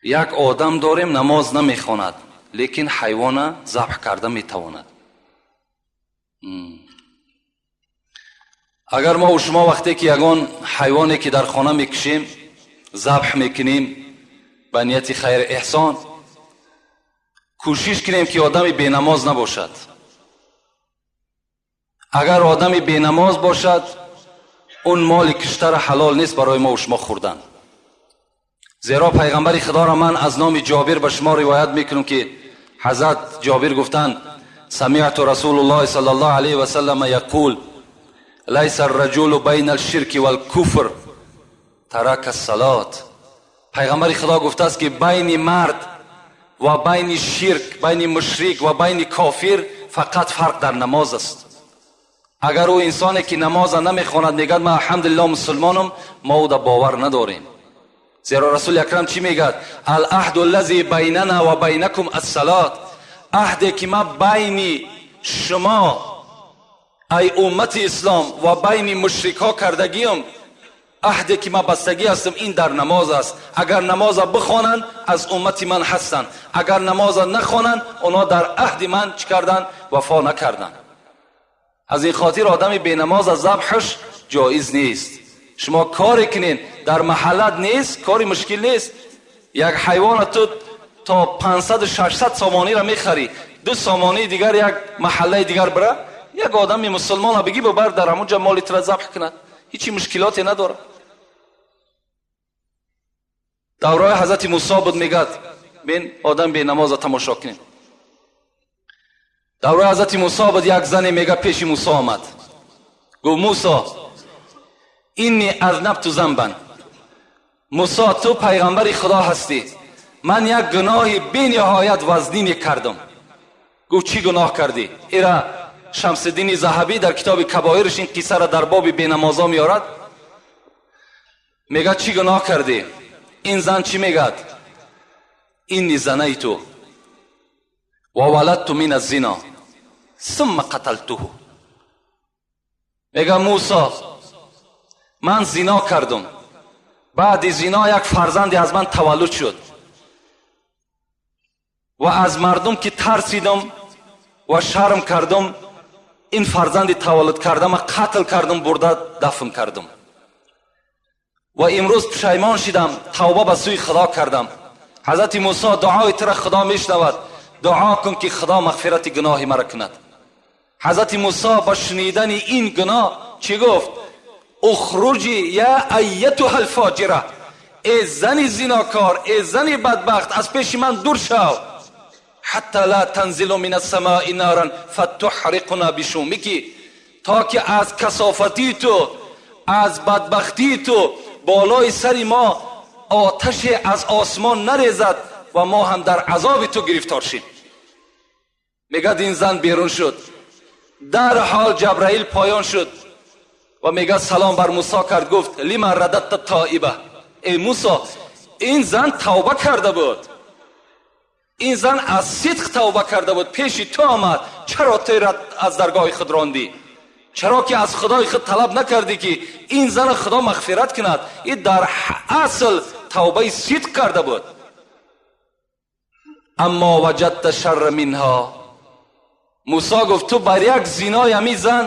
як одам дорем, намоз намехонад, лекин ҳайвона забҳ карда метавонад. Агар мо шумо вақте ки ягон ҳайвоне ки дар хона мекушем, забҳ мекунем ба нияти хайр эҳсон, кӯшиш кунем ки одами бенамоз набошад. Агар одами бенамоз бошад, он моли киштара ҳалол нест барои мо шумо хӯрдан. Зеро пайғамбари худоро ман аз номи Ҷобир ба шумо ривоят мекунам, ки ҳазрат Ҷобир гуфтанд: самиъту расулуллоҳи саллаллоҳу алайҳи васаллама яқул лайса арраҷулу байна алширки валкуфр тарака ассалот. Пайғамбари худо гуфтааст, ки байни мард ва байни ширк, байни мушрик ва байни кофир фақат фарқ дар намоз аст. Агар ӯ инсоне ки намоза намехонад мегӯяд ман алҳамдулилло мусулмонам, мо ӯ да бовар надорем. Зеро Расули Акрам чӣ мегӯяд? Алаҳду аллази байнана ва байнакум ассалот. Аҳде ки ман байни шумо, ай уммати ислом, ва байни мушрикҳо кардагиам, аҳде ки ман бастагӣ ҳастам, ин дар намоз аст. Агар намоза бихонанд, аз уммати ман ҳастанд, агар намоза нахонанд, онҳо дар аҳди ман чӣ карданд? Вафо накарданд. Аз ин хотир одами бенамоз аз забҳаш ҷоиз нест. Шумо коре кунед, дар маҳаллат нест, кори мушкил нест. Як ҳайвона ту то 500-600 сомониро мехарӣ, 2 сомонии дигар як маҳаллаи дигар бира, як одами мусулмона бигӣ, бибар дар ҳамунҷа моли тура забҳ кунад, ҳечи мушкилоте надорад. Давраи ҳазрати Мусо буд, мегӯяд, бин одам бенамоза тамошо кунем. Давраи ҳазрати Мусо буд, як зане мега пеши Мусо омад, гуфт: Мусо, инни азнабту занбан. Мусо, ту пайғамбари Худо ҳастӣ, ман як гуноҳи бениҳоят вазнине кардам. Гуфт: чӣ гуноҳ кардӣ? Ира Шамсиддини Заҳабӣ дар китоби Кабоирш ин қиссаро дар боби бенамозо меорад. Мегӯяд: чӣ гуноҳ кардӣ? Ин зан чӣ мегӯяд? Инни занайту ва валадту мин аззино сумма қаталтуҳу. Мегӯяд: Мусо, ман зино кардум, баъди зино як фарзанде аз ман таваллуд шуд ва аз мардум ки тарсидам ва шарм кардум, ин фарзанди таваллуд кардама қатл кардум, бурда дафн кардум ва имрӯз пушаймон шидам, тавба ба сӯи Худо кардам. Ҳазрати Мусо, дуои тура Худо мешунавад, дуо кун ки Худо мағфирати гуноҳи маро кунад. Ҳазрати Мусо ба шунидани ин гуноҳ чӣ гуфт? Ухруҷи я айятуҳа алфоҷира, э зани зинокор, э зани бадбахт, аз пеши ман дур шав. Ҳатта ла танзилу мин ассамои наран фатуҳриқуна бишумики, то ки аз касофатии ту, аз бадбахтии ту болои сари мо оташе аз осмон нарезад ва мо ҳам дар азоби ту гирифтор шем. Мегӯяд ин зан берун шуд. Дарҳол Ҷабраил поён шуд ва мегӯяд салом бар Мусо кард, гуфт лима рададта тоиба, эй Мусо, ин зан тавба карда буд, ин зан аз сидқ тавба карда буд, пеши ту омад, чаро ту аз даргоҳи худ рондӣ? Чаро ки аз худои худ талаб накардӣ ки ин зана худо мағфират кунад? Ин дар асл тавбаи сидқ карда буд. Аммо ваҷадта шарра минҳо, Мусо гуфт ту бар як зинои ҳамин зан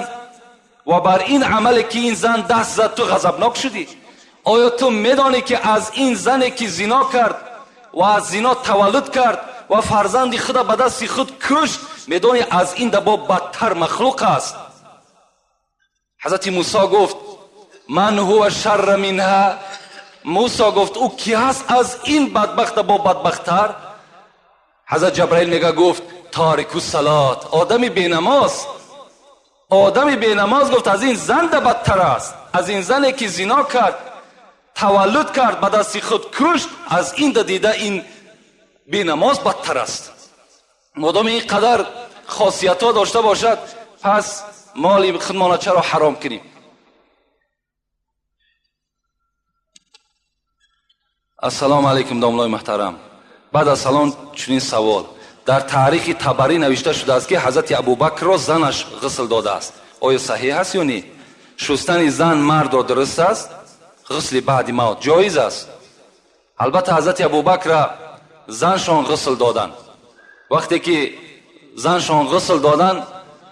ва бар ин амале ки ин зан даст зад ту ғазабнок шудӣ. Оё ту медонӣ ки аз ин зане ки зино кард ва аз зино таваллуд кард ва фарзанди худа ба дасти худ кушт, медонӣ аз ин дабо бадтар махлуқ аст? Ҳазрати Мусо гуфт ман ҳува шарра минҳа, Мусо гуфт ӯ ки ҳаст аз ин бадбахта бо бадбахттар? Ҳазрат Ҷабраил мега гуфт тарику салот, одами бенамоз, одами бенамоз гуфт аз ин зан да бадтар аст, аз ин зане ки зино кард, таваллуд кард, ба дасти худ кушт, аз ин да дида ин бенамоз бадтар аст. Модоми ин қадар хосиятҳо дошта бошад, пас моли худмона чаро ҳаром кунем? Ассалому алайкум домлои муҳтарам. Баъд аз салом чунин савол: дар таърихи Табарӣ навишта шудааст ки ҳазрати Абубакрро занаш ғусл додааст. Оё саҳеҳ аст ё не? Шустани зан мардро дуруст аст? Ғусли баъди мавт ҷоиз аст? Албатта ҳазрати Абубакра заншон ғусл доданд. Вақте ки заншон ғусл доданд,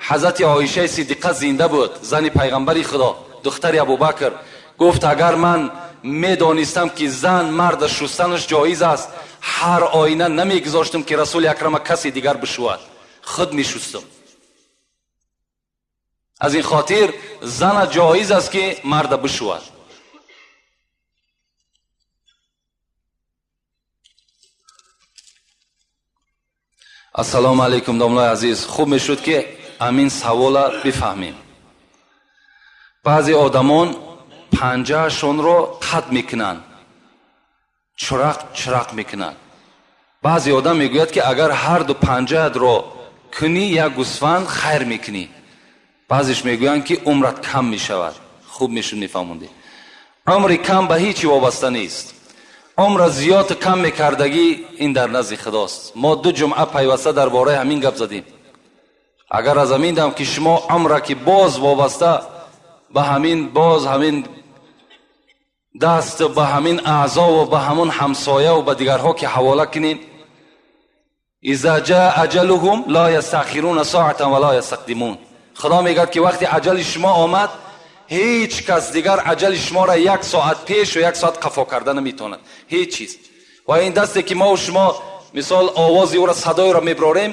ҳазрати Оишаи Сиддиқа зинда буд, зани пайғамбари Худо, духтари Абубакр. Гуфт агар ман медонистам ки зан марда шустанаш ҷоиз аст, ҳар оина намегузоштам ки Расули Акрама касе дигар бишӯяд, худ мешустам. Аз ин хотир зана ҷоиз аст ки марда бишӯяд. Ассалому алайкум домлои азиз. Хуб мешуд ки ҳамин савола бифаҳмем. Баъзе одамон панҷаашонро қат мекунанд, чирақ чирақ мекунанд. Баъзе одам мегӯяд ки агар ҳар ду панҷаатро кунӣ як гӯсфанд хайр мекунӣ. Баъзеш мегӯянд ки умрат кам мешавад. Хуб мешуд мефаҳмондӣ. Умри кам ба ҳеҷ вобаста нест. Умра зиёд кам мекардагӣ ин дар назди Худост. Мо ду ҷумъа пайваста дар бораи ҳамин гап задем. Агар аз ҳамин дам ки шумо умра ки боз вобаста ба ҳамин, боз ҳамин даст, ба ҳамин аъзо ва ба ҳамон ҳамсоя ва ба дигарҳо ки ҳавола кунед, иза ҷаа аҷалуҳум ла ястахируна соатан ва ла ястақдимун. Худо мегӯяд ки вақте аҷали шумо омад, ҳеҷ кас дигар аҷали шуморо як соат пеш ва як соат қафо карда наметавонад. Ҳеҷ чиз. Ва ин дасте ки мо шумо мисол овози ӯро, садои ӯро меброрем,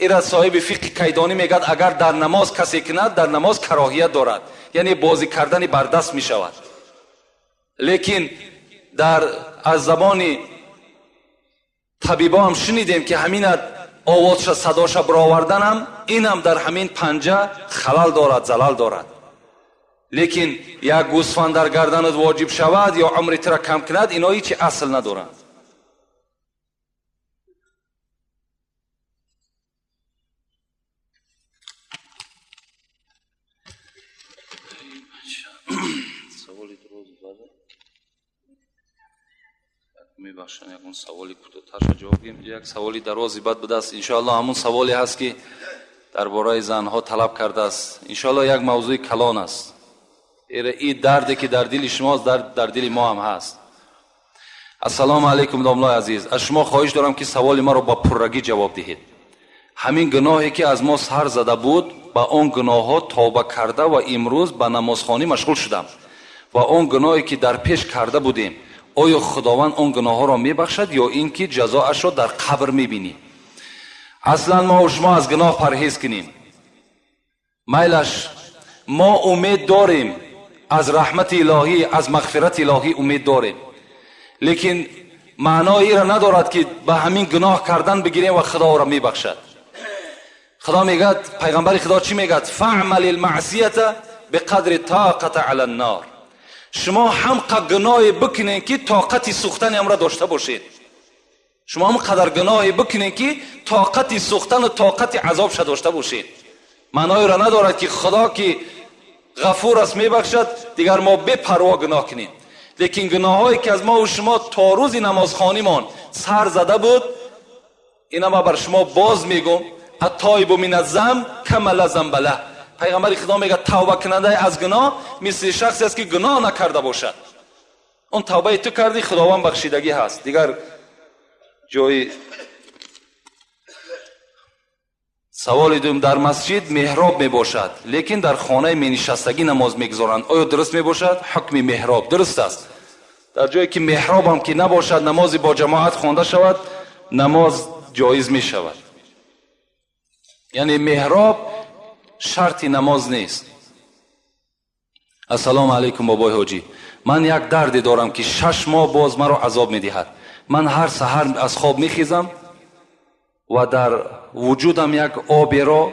ира соҳиби фиқҳи кайдонӣ мегӯяд агар дар намоз касе кунад, дар намоз кароҳият дорад, яъне бозӣ кардани бардаст мешавад. Лекин дар аз забони табибо ҳам шунидем ки ҳамина овозша, садоша бароварданам, инам дар ҳамин панҷа халал дорад, залал дорад. Лекин як гӯсфанд дар гарданат воҷиб шавад ё умри тура кам кунад, ино ҳеҷи асл надоранд. Мебахшанд, ягон саволи кӯтоҳтарша ҷавоб диҳем. Як саволи дарози бад будааст. Иншоаллоҳ ҳамун саволе ҳаст ки дар бораи занҳо талаб кардааст. Иншоаллоҳ як мавзӯи калон аст. Ин дарде ки дар дили шумост, дар дили мо ҳам ҳаст. Ассалому алайкум домлои азиз. Аз шумо хоҳиш дорам ки саволи маро ба пуррагӣ ҷавоб диҳед. Ҳамин гуноҳе ки аз мо сар зада буд, ба он гуноҳҳо тавба карда ва имрӯз ба намозхонӣ машғул шудам ва он гуноҳе ки дар пеш карда будем, оё Худованд он гуноҳҳоро мебахшад ё ин ки ҷазоашро дар қабр мебинӣ? Аслан мо шумо аз гуноҳ парҳез кунем. Майлаш, мо умед дорем аз раҳмати илоҳӣ, аз мағфирати илоҳӣ умед дорем. Лекин маънои инро надорад ки ба ҳамин гуноҳ кардан бигирем ва Худо ӯро мебахшад. Худо мегӯяд, пайғамбари Худо чӣ мегӯяд? Фаъмал алмаъсията биқадри тоқата ала ннор. Шумо ҳамқа гуноҳе бикунед ки тоқати сӯхтани амро дошта бошед. Шумо ҳам қадар гуноҳе бикунед, ки тоқати сӯхтану тоқати азобша дошта бошед. Маъноеро надорад, ки Худо ки ғафур аст, мебахшад, дигар мо бепарво гуноҳ кунем. Лекин гуноҳҳое ки аз мо ва шумо то рӯзи намозхонимон сар зада буд, ина ма бар шумо боз мегӯм: التائب من الذنب كمن لا ذنب له. Пайғамбари Худо мегӯяд: тавбакунандаи аз гуноҳ мисли шахсе аст, ки гуноҳ накарда бошад. Он тавбаи ту кардӣ, Худованд бахшидагӣ ҳаст. Дигар ҷои саволи дуюм: дар масҷид меҳроб мебошад, лекин дар хонаи менишастагӣ намоз мегузоранд, оё дуруст мебошад? Ҳукми меҳроб дуруст аст. Дар ҷое ки меҳробам ки набошад, намози бо ҷамоат хонда шавад, намоз ҷоиз мешавад. Яъне меҳроб шарти намоз нест. Ассалому алайкум, бобои ҳоҷӣ. Ман як дарде дорам, ки 6 моҳ боз маро азоб медиҳад. Ман ҳар саҳар аз хоб мехезам ва дар вуҷудам як оберо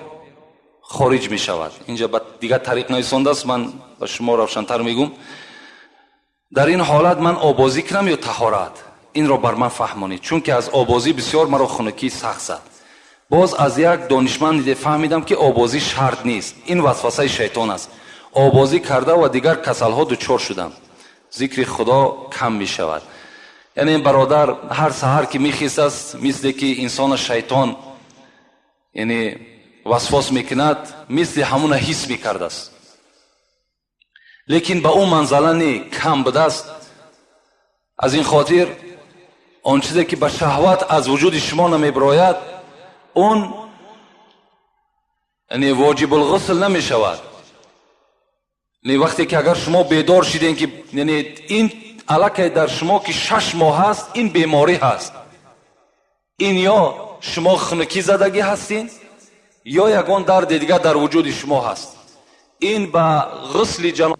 хориҷ мешавад. Инҷа ба дигар тариқ нависондааст, ман ба шумо равшантар мегӯм. Дар ин ҳолат ман обозӣ кунам ё таҳорат? Инро бар ман фаҳмонед, чунки аз обозӣ бисёр маро хунукӣ сахт зад. Боз аз як донишманде фаҳмидам, ки обозӣ шарт нест, ин васвасаи шайтон аст. Обозӣ карда ва дигар касалҳо дучор шудам, зикри Худо кам мешавад. Яъне ин бародар ҳар саҳар ки мехезаст, мисле ки инсона шайтон, яъне, васвос мекунад, мисли ҳамуна ҳис мекардааст, лекин ба ӯ манзала не, кам будааст. Аз ин хотир он чизе ки ба шаҳват аз вуҷуди шумо намебирояд, он, яъне, воҷибулғусл намешавад. Вақте ки агар шумо бедор шидем, ки, яъне, ин аллакай дар шумо ки 6 моҳ ҳаст, ин беморӣ ҳаст. Ин ё шумо хунукӣ задагӣ ҳастин, ё ягон дарди дигар дар вуҷуди шумо ҳаст. Ин ба ғусли ҷаноб